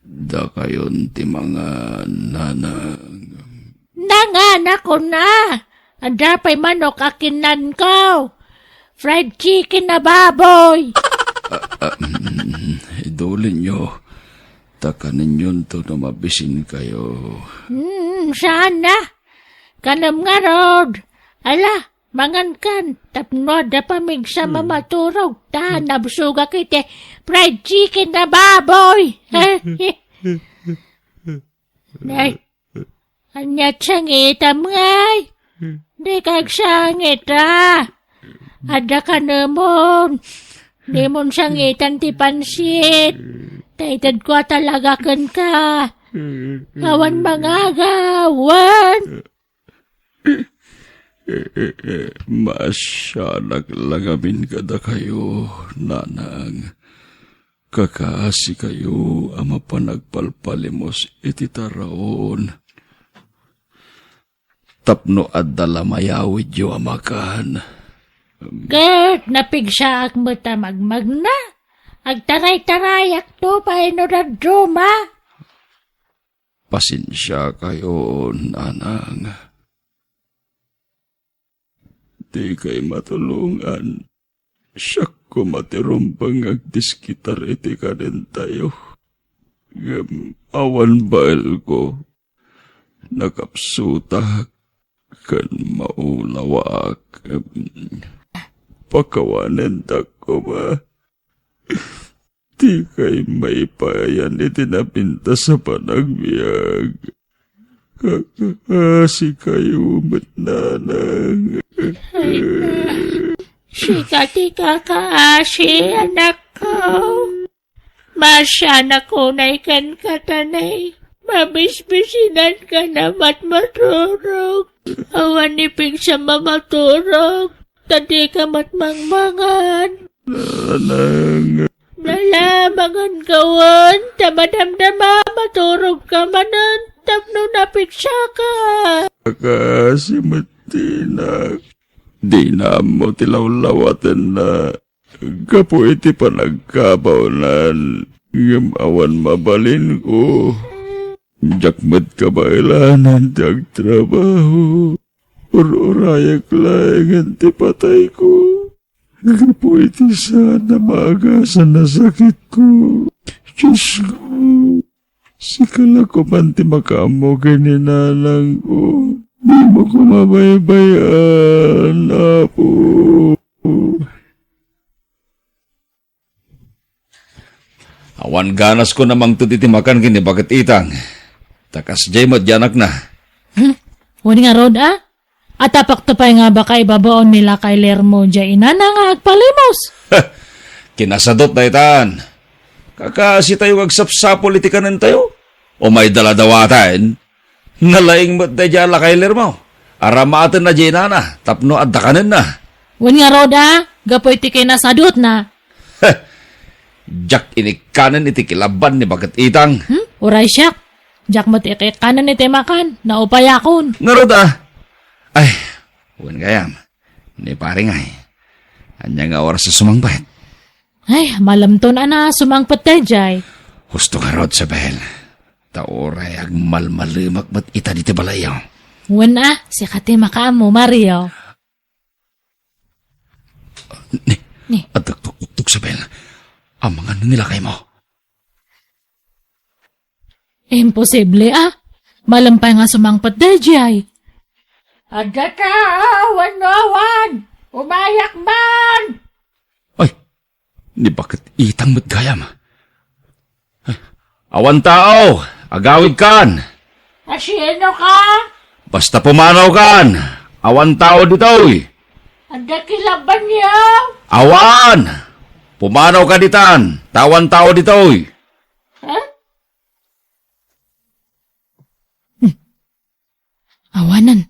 Dakayon ti mangan, nanang. Nanganakon a. Adda pay manok a kinnanko. Fried chicken a baboy. Ah, ah, mm, idulinyo. Ta kanenyon to no mabisinkayo. Hmm, saan a? Kanem ngarud. Ala, mangankan, tapno adda pamigsa a maturog, ta nabsogak iti fried chicken a baboy. Nay, ania ti sangitam, ngay? Dika agsangit a. Adda kanemon. Dimon sangitan ti pansit. Ta itedko a talaga kenka. Awan mangagawan. Maasianak la ngamin kadakayo, nanang. Kakaasikayo a mapan agpalpalimos iti taraon. Tapno adda la mayawidyo a makan. Ket napigsaak met a magmagna. Agtaraytarayakto pay no dadduma. Pasensiakayo, nanang. Dikay matulongan. Siak koma ti rumbeng nga agdiskitar iti kanentayo. Ngem awan baelko. Nakapsutak ken maulawaak. Pakawanendak koma. Dikay maipayan iti napintas a panagbiag. Kakaasikayo met, nanang. Sika ti kakaasi, anakko. Maasianak unay kenka, ta nay, mabisbisinanka na met maturog. Awan ni pigsa a maturog. Ta dika met mangmangan. Nanang. Nalamangan gawen, ta madamdama, maturogka manen, tapno napigsaka. Kakaasi met ti inak. Dina ammo ti lawlawatenna gapu iti panagkabawnan, ngem awan mabalinko. Diak met kabaelanan ti agtrabaho. Ur-urayek laengen ti patayko. Gapu iti saan a maagasan a sakitko. Diosko, sika la koman ti makaammo ken ni nanangko. Dimo koma baybay-an, Apo. Awan ganasko a mangted iti makan ken ni Baket Itang. Ta kasdiay met diay anakna. Hmm? Wen ngarud a? Atapakto pay nga baka ibabaon ni lakay Lermo diay inana nga agpalimos. Kinasadut daytan. Kakaasitayo nga agsapsapul iti kanentayo. Umay daladawaten. Nalaing met daydiay a lakay Lermo. Aramatenna diay inana tapno adda kanenna. Wen ngarud a, gapu iti kinasadutna. Diak inikkanen iti kilaban ni Baket Itang. Hmm? Uray siak. Diak met ikikkanen iti makan. Naupayakon. Ngarud a. Ay, wen gayam. Ni pare ngay. Ania nga oras a sumangpet? Ay, malemton a sumangpet daydiay. Husto ngarud, Sabel. Ta uray agmalmalemak met ita ditoy balayyo. Wen a, sika ti makaammo, Mario. Ni, ni. Adda tuktok, Sabel. Amangan ni lakaymo. Imposible a. Malem pay nga sumangpet daydiay. Adda tao wenno awan? Umayak man! Ay, Ni baket itang met gayam. Awan tao, agawidkan. Asino ka? Basta pumanawkan, awan tao ditoy. Adda ki labanyo? Awan! Pumanawka ditan, ta awan tao ditoy. Ha? Awanen.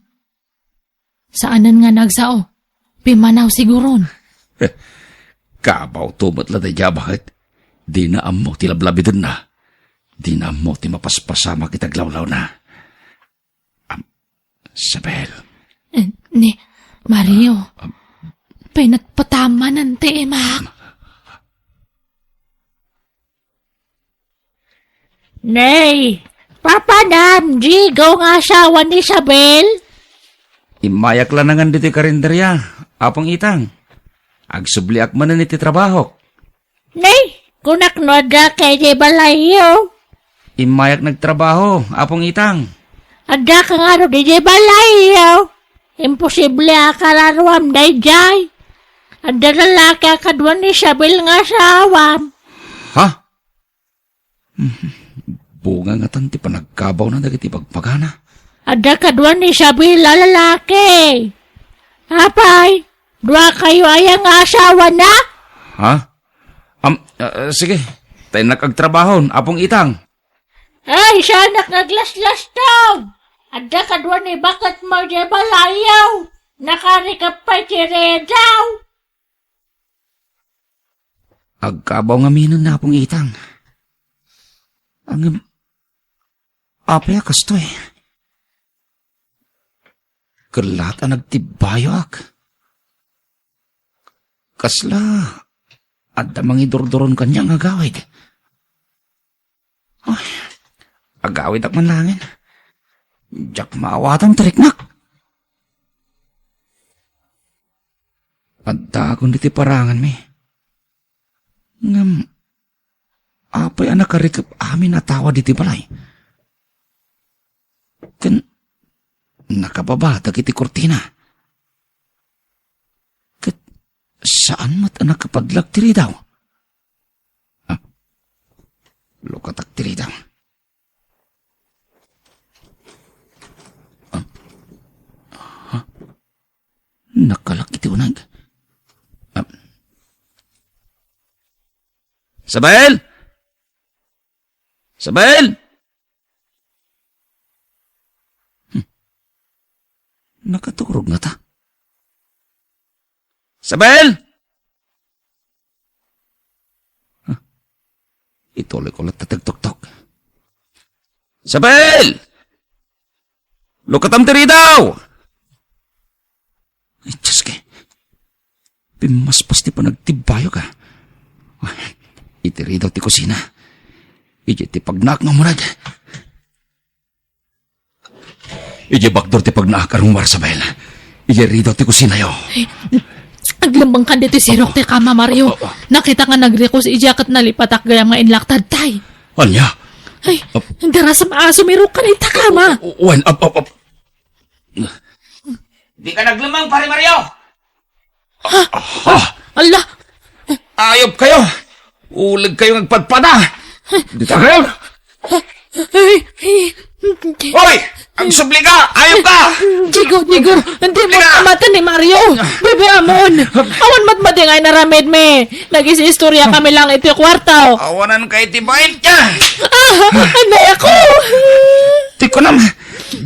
Saanen nga nagsao. Pimmanaw siguron. Kabaw to met la daydiay a baket. Dina ammo ti lablabidenna. Dina ammo ti mapaspasamak iti aglawlawna. Am, Isabel. Eh, ni Mario. Am, pinagpatamanan ti imak. Nay, papanam, Diego nga asawa ni Isabel? Immayak la nangan ditoy karinderya, Apong Itang. Agsubliak manen iti trabahok. Nay, kunak no adda ka idiay balayyo. Immayak nagtrabaho, Apong Itang. Adda ka ngarud idiay balayyo. Imposible a kararuam daydiay. Adda lalaki a kadua ni Isabel nga asawam. Ha? Bunga ngatan ti panagkabawna dagiti bagpagana. Adda kadua ni Isabel a lalaki. Apay, dua kayo aya nga asawana? Ha? Am, ah, sige. Ta innak agtrabahon, Apong Itang. Ay, saanak nga aglaslastog. Adda kadua ni baket mo idiay balayyo. Nakarikep pay ti redaw. Agkabaw ngamin ni Apong Itang. Ngem, apay a kastoy? Ket laat a nagtibbayoak. Kasla adda mangidurduron kaniak nga agawid. Ay, agawidak man laengen. Diak maawatan ti riknak. Addaakon ditoy paranganmi. Ngem, apay a nakarikep amin a tao ditoy balay? Ken nakababa dagiti kurtina. Ket saan met a nakapadlag ti ridaw. Ah, lukatak ti ridaw. Ah, ha? Nakalak iti uneg. Ah. Isabel! Isabel! Hmm. Nakaturog ngata. Isabel! Huh? Ituloy ko latta ti agtuktok. Isabel! Lukatam ti ridaw! Ay, Diyos ko. Pimmaspas ti panagtibbayok, ah. Iti ridaw ti kusina. Iti ti pagnaak nga umuneg. Iti bakdor ti pagnaak a rungwar, Isabel. Iti ridaw ti kusinayo. Ay, aglemmengkan ditoy sirok ti kama, Mario. Oh, oh, oh. Nakitak nga nagrikus idiay ket nalipatak gayam nga inlaktadtay. Ania? Ay, ap- daras a sumirok ka na ita kama. O, o, wen, ap, ap, ap. Di ka naglemmeng, Pare Mario? Ha? Ha? Ala! Ayop kayo! Uleg kayo agpadpada! Dita kayo! Ay, ay. Hoy! Agsubli ka! Ayop ka! Diego, Diego, hindi mo Teka! Kamatan ni Mario. Bebe Amon, awan matmati nga inaramid mi. Nagis-istorya kami lang iti kwarto. Awanan ka iti bait niya! Ah, anay ako! Ti kunam,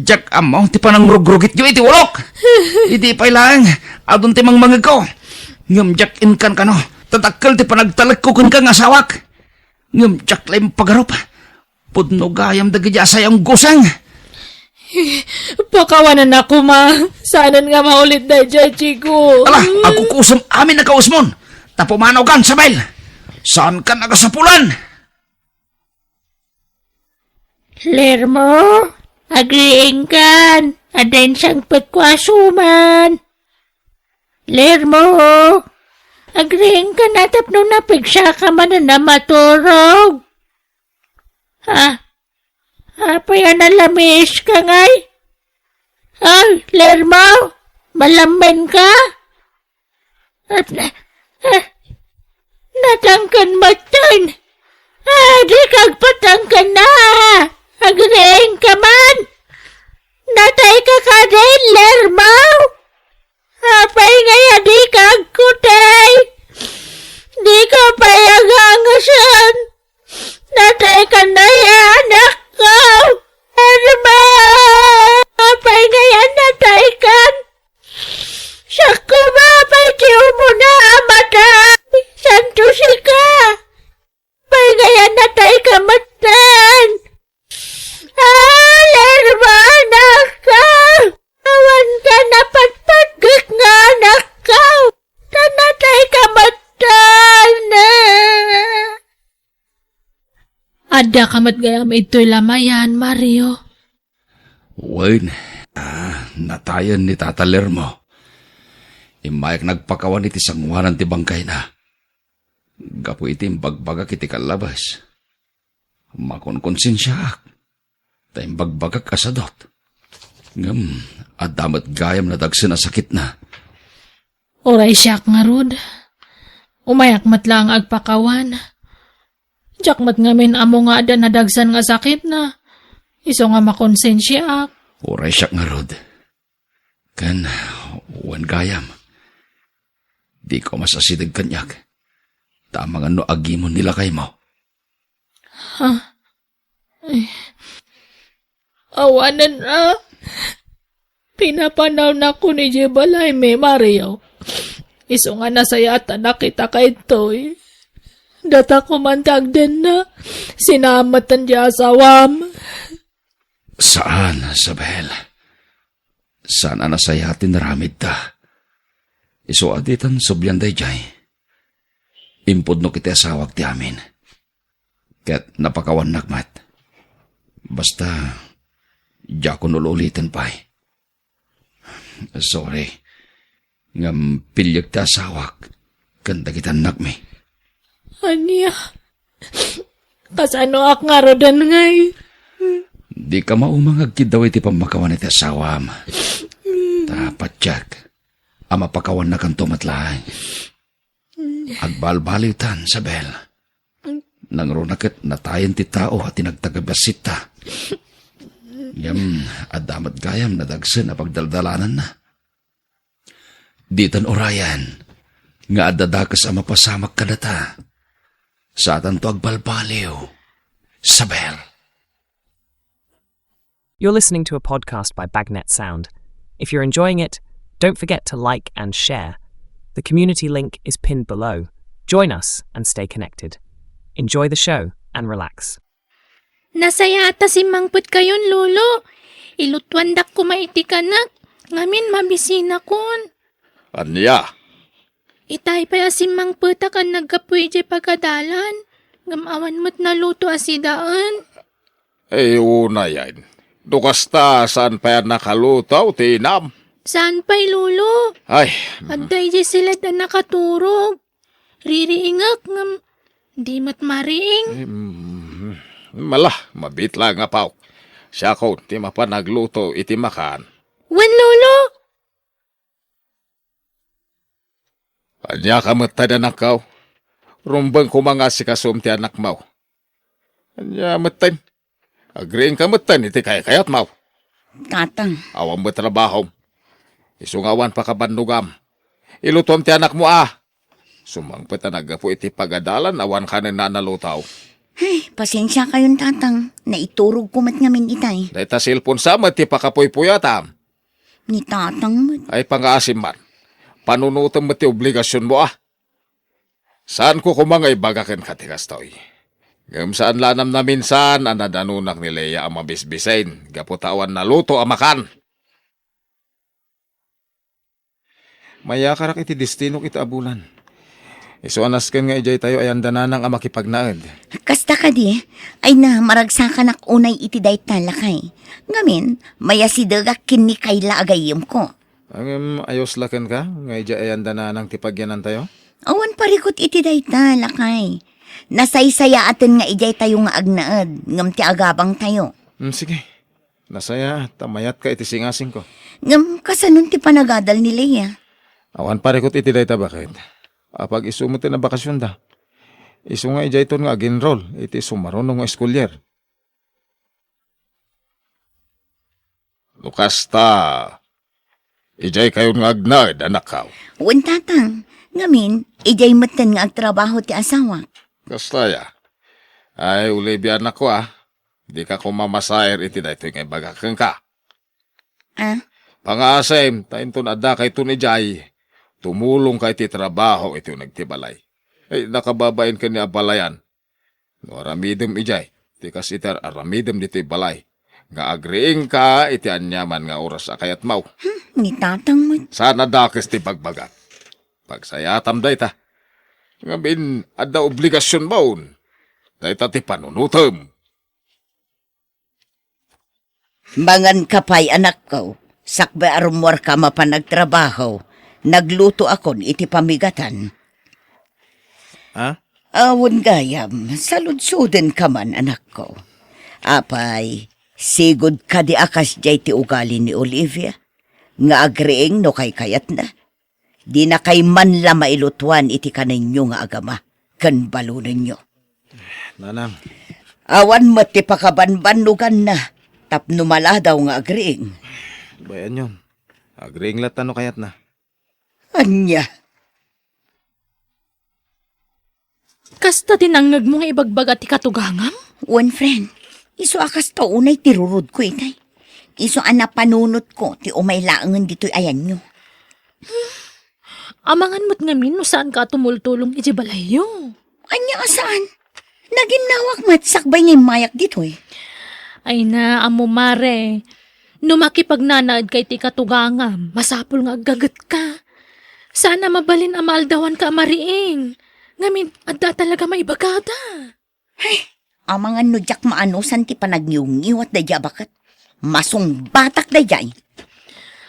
diak ammo ti panangrugrugityo iti ulok. Idi pay laeng, adun ti mangmangegko. Ngem diak inkan kano, ta dakkel ti panagtalekko kenka nga asawak. Ngem diak la impagarup. Pudno gayam dagiti asayanguseng. Pakawanan a koma. Saanen nga maulit daydiay, Diego. Ala, agkukusem amin a kausmon. Ta pumanawkan, Isabel. Saankan a kasapulan. Lermo, agriingkan. Adda insangpetko a suman. Lermo, agriingkan a tapno napigsaka manen a maturog. Ha? Apay a nalamiis ka ngay? Ay, Lermo, malammen ka? Ah, ah, Natangken metten. Ah, dika agpatangken a. Agriingka man. Natayka kadi, Lermo? Apay ngay a dika agkutay? Dika pay agangasen. Nataykan a ya anakko. Lermo! Apay ngay a nataykan? Siak koma pay ti umuna a matay. Santo sika. Apay ngay a natayka metten? Ah, Lermo, anakko! Awan ka napatpatgek nga anakko! Ta natayka metten! Addaka met gayam idtoy lamayan, Mario. Wen, ah, natayen ni Tata Lermo. Immayak nagpakawan iti sangoanan ti bangkayna. Gapu iti imbagbagak iti kallabas, makonkonsensiaak ta imbagbagak a sadut. Ngem adda met gayam nadagsen a sakitna. Uray siak ngarud, umayak met laeng agpakawan. Diak met ngamin ammo nga adda nadagsen nga sakitna, isu nga makonsensiaak. Uray siak ngarud. Ken, wen gayam, dika umas asideg kaniak, ta amangan no agimon ni lakaymo. Ha? Eh, awanen a. Pinapanawnakon idiay balaymi, Mario. Isu nga nasayaat a nakitaka ditoy. Datako man ti agdenna. Sinaamatan ti asawam. Saan, Isabel. Saan a nasayaat ti naramidta. Isu a ditan sublian daydiay. Impudnok iti asawak ti amin. Ket napakawannak met. Basta, diakon ul-uliten pay. Sorry. Ngem piliek ti asawak ken dagiti annakmi. Ania? Kasanoak ngaruden ngay? Dika mauma nga agkiddaw iti pammakawan iti asawam. Ta patiek a mapakawannakanto met laeng. Agbalbaliwtan, Isabel. Nangruna ket natayen ti tao a ti nagtagabassitta. Ngem adda met gayam nadagsen a pagdaldalananna. Ditan urayan nga adda dakes a mapasamak kadata. Saatanto agbalbaliw, Isabel. You're listening to a podcast by Bagnet Sound. If you're enjoying it, don't forget to like and share. The community link is pinned below. Join us and stay connected. Enjoy the show and relax. Nasayaat a simmangpetkayon, Lolo. Ilutuandak koma iti kanek. Ngamin, mabisinakon. Ania? Itay pay a simmangpetak a naggapu idiay pagadalan, ngem awan met naluto a sidaen. Ay, unayen. No kasta, saan pay a nakaluto ti inam? Saan pay, Lolo? Ay. Adda idiay siled a nakaturog. Ririingek, ngem di met mariing. Em, mala, mabiit laeng a paok. Siakon ti mapan agluto iti makan. Wen, Lolo! Ania ka metten, anakko? Rumbeng koma nga asikasom ti anakmo. Ania metten? Agriingka metten iti kaykayatmo. Tatang. Awan met trabahom. Isu nga awan pakabannogam. Ilutom ti anakmo a. Sumangpet a naggapu iti pagadalan, awan kanen a naluto. Ay, pasensiakayon, Tatang. Naiturogko met ngamin itay. Dayta cellphone sa met ti pakapuypuyatam. Ni Tatang met. Ay, pangaasim man. Panunotem met ti obligasionmo, a. Saanko koma nga ibaga kenka ti kastoy. Ngem saan la a namnaminsan a nadanonak ni Lea a mabisbisen gapu ta awan naluto a makan. Mayakarak iti destinok ita a bulan. Isu a nasken nga idiay tayo ayan da Nanang a makipagnaed. Kasta kadi, ay na, maragsakanak unay iti dayta, lakay. Ngamin, mayasidegak ken ni Kayla a gayyemko. Ngem, ayos la kenka nga idiay ayan da Nanang ti pagyanantayo? Awan parikut iti dayta, lakay. Nasaysayaaten nga idiay tayo nga agnaed, ngem ti agabangtayo. Hmm, sige. Nasayaat ta mayatka iti singasingko. Ngem, kasanon ti panagadal ni Lea? Awan parikut iti dayta, baket. Apag-isu met ti nabakasionda. Isu nga idiayton nga aginrol iti sumaruno nga eskulier. No kasta, idiaykayon nga agnaed, anakko. Wen, tatang. Ngamin, idiay metten nga agtrabaho ti asawak. Kasta ya. Ay, Olivia, anakko, a. Dika koma masair iti daytoy nga ibagak kenka. Ah? Pangaasim, ta inton addakayton idiay, tumulongka iti trabaho iti uneg ti balay. Ay, nakababain ken ni abalayan. No aramidem idiay, ti kas iti ar-aramidem ditoy balay, nga agriingka iti aniaman nga oras a kayatmo. Hmm, ni tatang met. Saan a dakes ti bagbagak. Pagsayatam dayta. Ngamin, adda obligasionmon. Dayta ti panunotem. Manganka pay, anakko, sakbay a rummuarka mapan agtrabaho, naglutoakon iti pamigatan. Ha? Awan gayam, saludsodenka man, anakko. Apay, sigud kadi a kasdiay ti ugali ni Olivia, nga agriing no kaykayatna. Dinakay man la mailutuan iti kanenyo nga agama ken balonenyo. Nanang. Awan met ti pakabanbannuganna tapno maladaw nga agriing. Bayanyon. Agriing latta no kayatna. Ania? Kasta ti nangngegmo nga ibagbaga ti katugangam? Wen, friend. Isu a kasta unay ti rurudko itay. Isu a napanunotko ti umay laengen ditoy ayanyo. Amangan met ngamin no saanka a tumultulong iti balayyo. Ania a saan? Naginnawak met sakbay nga immayak ditoy. Ay na, ammo, mare. No makipagnanaedka iti katugangam, masapul nga aggagetka. Saan a mabalin a maaldawanka a mariing. Ngamin, adda talaga maibagada. Ay, amangan no diak maanusan ti panagniwngiwat daydiay a baket. Masungbatak daydiay.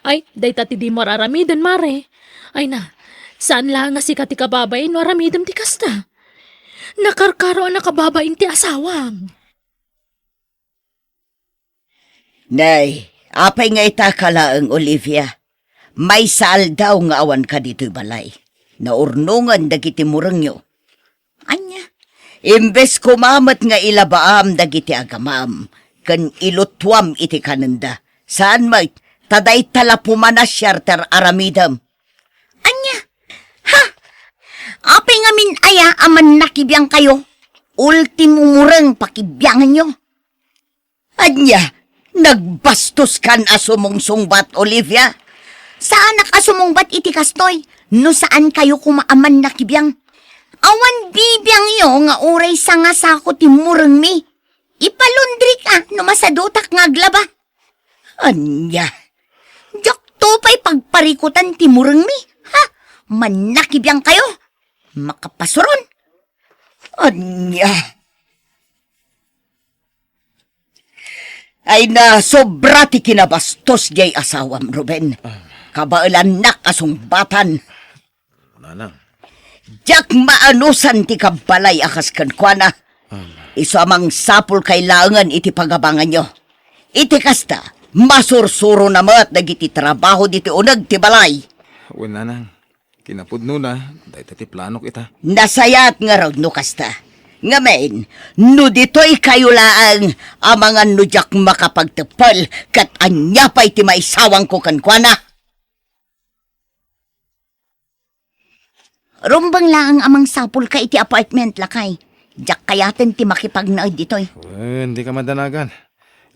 Ay, dayta ti dimo ar-aramiden, mare. Ay na, saan laeng nga sika ti kababain no aramidem ti kasta. Nakarkaro a nakababain ti asawam. Nay, apay nga ita ka laeng, Olivia? Maysa aldaw nga awanka ditoy balay. Naurnongen dagiti murengyo. Ania? Imbes koma met nga ilabaam dagiti agamam ken ilutuam iti kanenda, saan met ta dayta la pumanasiar ti ar-aramidem. Ania? Ha? Apay ngamin aya a mannakibiangkayo? Ultimo mureng pakibiangenyo. Ania, nagbastoskan a sumungsungbat, Olivia? Saanak a sumungbat iti kastoy, no saankayo koma a mannakibiang. Awan bibiangyo nga uray sanga sako ti murengmi. Ipalundrik a no masadutak nga aglaba. Ania, diakto pay pagparikutan ti murengmi, ha? Mannakibiangkayo? Makapasuron? Ania? Ay na, sobra ti kinabastos diay asawam, Ruben. Kabaelannak a sungbatan. Nanang. Diak maanusan ti kabbalay a kas kenkuana. Isu a mangsapulkay laengen iti pagabanganyo. Iti kasta, masursurona met dagiti trabaho ditoy uneg ti balay. Wen, nanang. Kinapudnona, dayta ti planok ita. Nasayaat ngarud no kasta. Ngamin, no ditoykayo laeng, amangan no diak makapagteppel, ket ania pay ti maisawangko kenkuana? Rumbeng laeng a mangsapulka iti apartment, lakay. Diak kayaten ti makipagnaed ditoy. Wen, dika madanagan.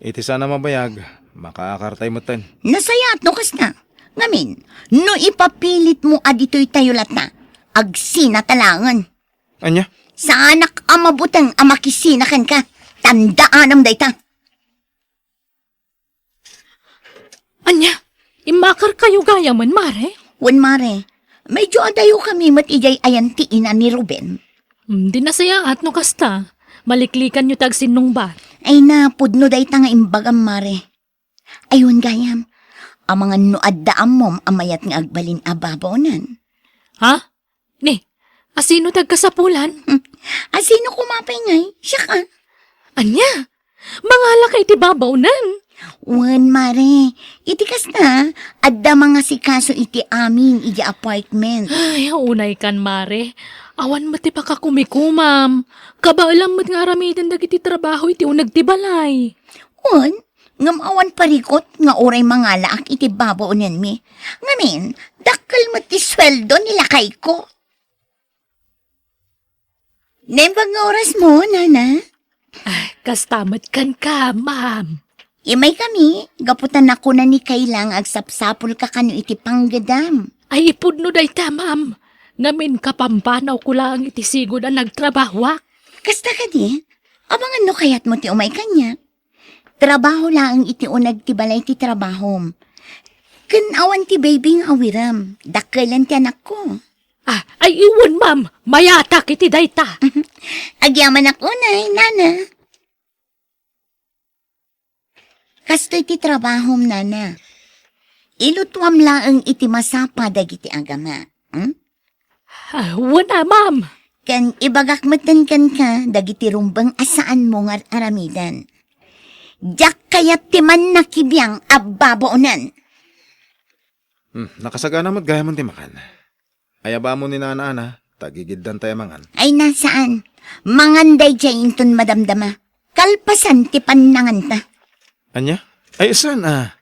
Iti saan a mabayag, makaakartay metten. Nasayaat no kasta. Ngamin, no ipapilitmo a ditoytayo latta, agsinata laengen. Ania? Saanak a mabuteng a makisina kenka. Tandaanam dayta. Ania? Immakarkayo gayamen, mare? Wen, mare. Medyo adayokami met idiay ayan ti ina ni Ruben. Hmm, di nasayaat no kasta. Maliklikanyo ti agsinnungbat. Ay na, pudno dayta nga imbagam, mare. Ay wen gayam, amangan no adda ammom a mayat nga agbalin a babaonan. Ha? Ni, asino ti agkasapulan? Hmm. Asino koma pay ngay? Siak a. Ania? Mangalaka iti babaonan? Wen, Mare. Iti kasta, adda mangasikaso iti amin iti apartment. Ay, unay kan, Mare. Awan met ti pakakumikomam. Kabaelam met nga aramiden dagiti trabaho iti uneg ti balay. Wen, ngem awan parikut nga uray mangalaak iti babaonenmi. Ngamin, dakkel met ti sueldo ni lakayko. Naimbag nga orasmo, Nana? Ah, kasta met kenka, ma'am. Imaykami, gapu ta nakuna ni Kayla nga agsapsapulka kano iti panggedam. Ay, ipudno dayta, ma'am. Ngamin, kapampanawko laeng iti sigud a nagtrabahoak. Kasta kadi, amangan no kayatmo ti umay kaniak. Trabaho laeng iti uneg ti balay ti trabahom. Ken awan ti baby nga awirem, dakkelen ti anakko. Ah, ay, wen, ma'am. Mayatak iti dayta. Agyamanak unay, Nana. Kastoy ti trabahom, Nana. Ilutuam laeng iti masapa dagiti agama. Hmm? Ah, wen a, ma'am. Ken ibagak metten kenka dagiti rumbeng a saanmo nga ar-aramiden. Diak kayat ti mannakibiang a babaonen. Hmm, nakasagana met gayam ti makan. Ayabamo ni Nana Ana, ta gigiddanta a mangan. Ay na, saan. Mangan daydiay inton madamdama. Kalpasan ti pannanganta. Ania? Ay, saan, ah.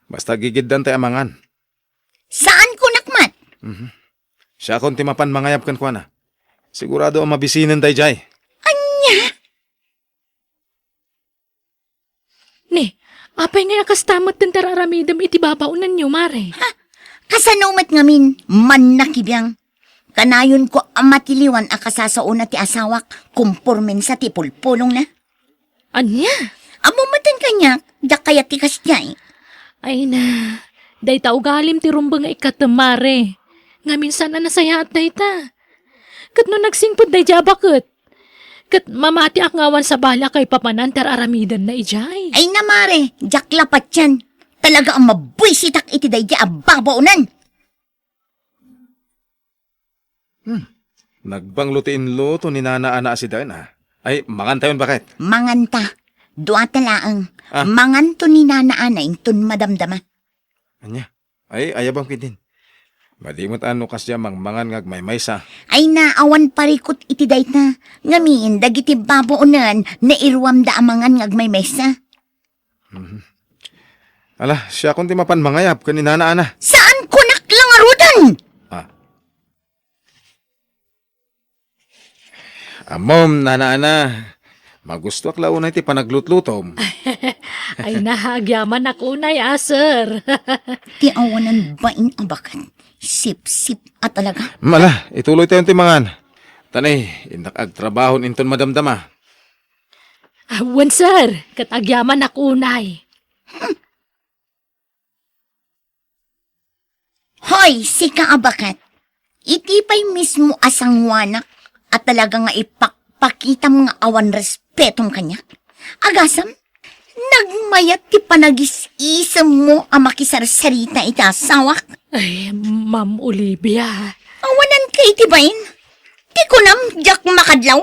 Basta gigiddanta a mangan. Saan kunak met? Mhm. Siakon ti mapan mangayab kenkuana. Sigurado a mabisinen daydiay. Ania? Ni, apay ngay a kasta met ti ar-aramidem iti babaonenyo, Mare? Ha? Kasano met ngamin, mannakibiang? Kanayonko a matiliwan a kasasaona ti asawak, kompormen sa ti pulpulongna. Ania? Ammom metten kaniak, diak kayat ti kasdiay. Ay na, dayta ugalim ti rumbeng nga ikkatem, Mare. Ngamin saan a nasayaat dayta. Ket no nagsingpet daydiay a baket, ket mamatiak nga awan sabali a kaipapanan ti ar-aramidenna idiay. Ay na, Mare, diak la patien. Talaga a mabuisitak iti daydiay a babaonen. Hmm. Nagbanglo ti inluto ni Nana Ana a sidaen, ah. Ay, mangantayon, baket. Manganta. Duata laeng. Ah. Manganto ni Nana Ana inton madamdama. Ania? Ay, ayabam ketdin. Madi met a no kasdiay a mangmangan nga agmaymaysa. Ay na, awan parikut iti dayta. Ngamin, dagiti babaonen, nairuamda a mangan nga agmaymaysa. Mhm. Ala, siakon ti mapan mangayab ken ni Nana Ana. Saan kunak la ngaruden? Ah. Ammom, Nana Ana, magustoak la unay ti panaglutlutom. Ay na, agyamanak unay a, sir. Ti awanan bain a baket. Sipsip a talaga. Mala, ituloytayon ti mangan. Tani, innak agtrabahon inton madamdama. Ah, wen, sir, ket agyamanak unay. Hoy, sika a baket, iti pay mismo a sanguanak a talaga nga ipakpakitam nga awan respetom kaniak. Agasem, nagmayat ti panagis-isemmo a makisarsarita iti asawak. Ay, Ma'am Olivia. Awananka iti bain? Ti kunam, diak makadlaw?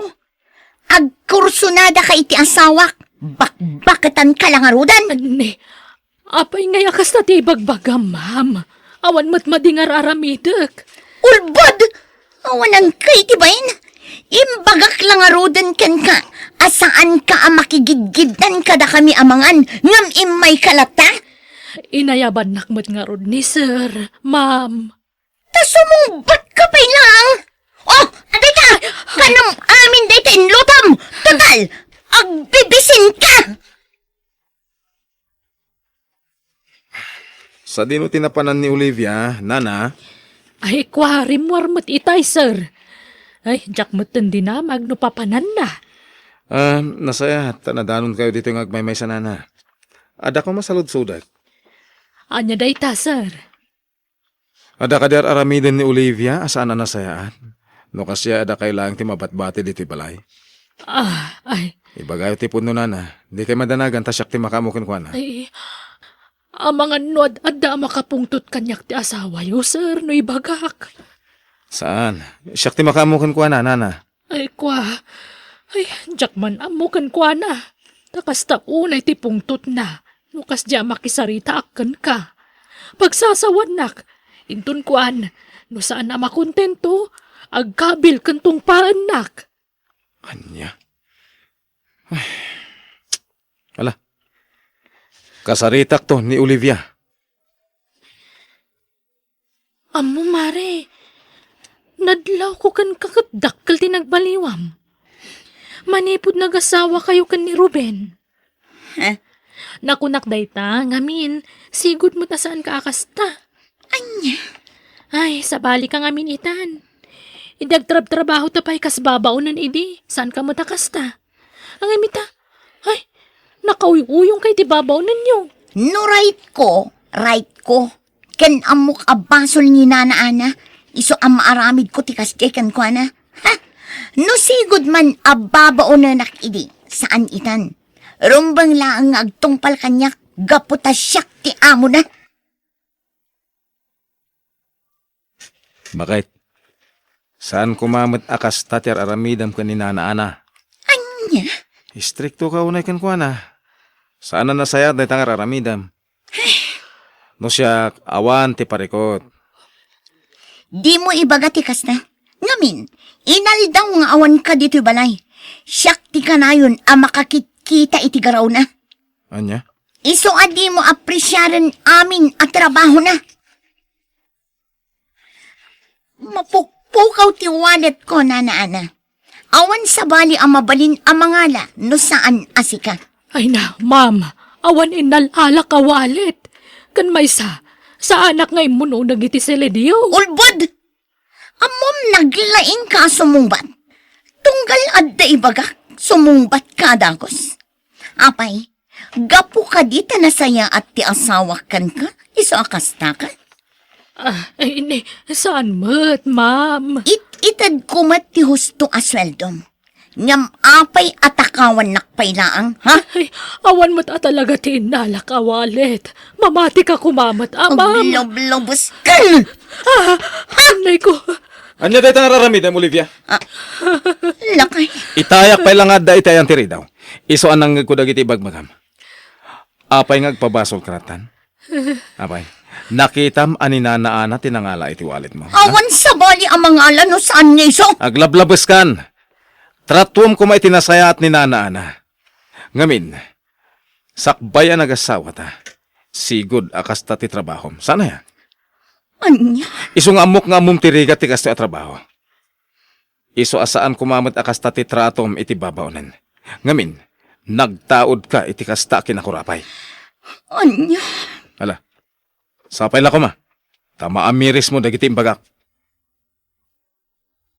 Agkursunadaka iti asawak, bakbaketanka la ngaruden. Ni, apay ngay a kasta ti ibagbagam, ma'am? Awan met madi nga ar-aramidek. Ulbod! Awananka iti bain? Imbagak la ngaruden kenka a saanka a makigidgiddan kadakami a mangan ngem immayka latta? Inayabannak met ngarud ni sir, ma'am. Ta sumungbatka pay laeng. Oh, adayta! Kanam amin dayta inlutom! Total, agbibisinka! Sadino ti napanan ni Olivia, Nana? Ay, kua, rimmuar met itay, sir. Ay, diak metten dinamag no papananna. Ah, nasayaat ta nadanonkayo ditoy nga agmaymaysa, Nana. Adda ko masaludsodek. Ania dayta, sir? Adda kadi ar-aramiden ni Olivia a saan a nasayaat? No kasdiay, adda kailangan ti mabatbati ditoy balay? Ah, ay. Ibagayo ti pudno, Nana. Dikay madanagan ta siak ti makaammo kenkuana. Ay, amangan no ad-, adda a makapungtot kaniak ti asawayo, sir, no ibagak. Saan? Siak ti makaammo kenkuana, Nana. Ay, kua. Ay, diak man ammo kenkuana. Ta kasta unay ti pungtotna. No kasdiay a makisaritaak kenka, pagsasawanak, inton kuan, no saan a makontento, agkabil ken tungpaennak. Ania? Ay. Ala. Kasaritakto ni Olivia. Ammo, Mare, nadlawko kenka ket dakkel ti nagbaliwam. Manipud nagasawakayo ken ni Ruben. Ha? Nakunak dayta, ngamin, sigud met a saanka a kasta. Ania? Ay, sabalika ngamin itan. Idi agtrabtrabahota pay kas babaonen idi, saanka met a kasta. Ngem ita, ay, nakauyuyongka iti babaonenyo. No rightko, rightko. Ken ammok a basol ni Nana Ana, isu a maaramidko ti kasdiay kenkuana. Ha? No sigud man a babaonenak idi, saan itan. Rumbeng laeng nga agtungpal kaniak gapu ta siak ti amona. Bakit? Saan koma met a kasta ti ar-aramidem ken ni Nana Ana? Ania? Istriktoka unay kenkuana. Saan a nasayaat dayta nga ar-aramidem. No siak, awan ti parikut. Dimo ibaga ti kasta. Ngamin, inaldaw nga awanka ditoy balay. Siak ti kanayon a makakitkita iti garawna. Ania? Isu a dimo apresiaren amin a trabahona. Mapukpukaw ti walletko, Nana Ana. Awan sabali a mabalin a mangala no saan a sika. Ay na, ma'am, awan innal-alak a wallet. Ken maysa, saanak nga immununeg iti seledio. Ulbod! Ammom, naglaingka a sumungbat. Tunggal adda ibagak, sumungbatka a dagus. Apay, gapu kadi ta nasayaat ti asawak kenka, isu a kastaka? Ah, ay, ni, saan met, ma'am? It-itedko met ti husto a sueldom. Ngem apay a takawannak pay laeng, ha? Ay, awan met a talaga ti innalak a wallet. Mamatika koma met, a, ma'am. Aglablabes ka! Ah, anay ko. Ania dayta nga ar-aramidem, Olivia? Ah, lakay. Itayak pay la nga adda iti ayan ti ridaw. Isu a nangngegko dagiti ibagbagam. Apay nga agpabasolka lattan? Apay, nakitam a ni Nana Ana ti nangala iti walletmo, ha? Awan sabali a mangala no saan nga isu. Aglablabeskan. Tratuem koma iti nasayaat ni Nana Ana. Ngamin, sakbay a nagasawata, sigud a kasta ti trabahom. Saan aya? Ania? Isu nga ammok nga ammom ti rigat ti kastoy a trabaho. Isu a saan koma met a kasta ti tratom iti babaonen. Ngamin, nagtaudka iti kasta a kinakurapay. Ania? Ala, sapay la koma, ta maamirismo dagiti imbagak.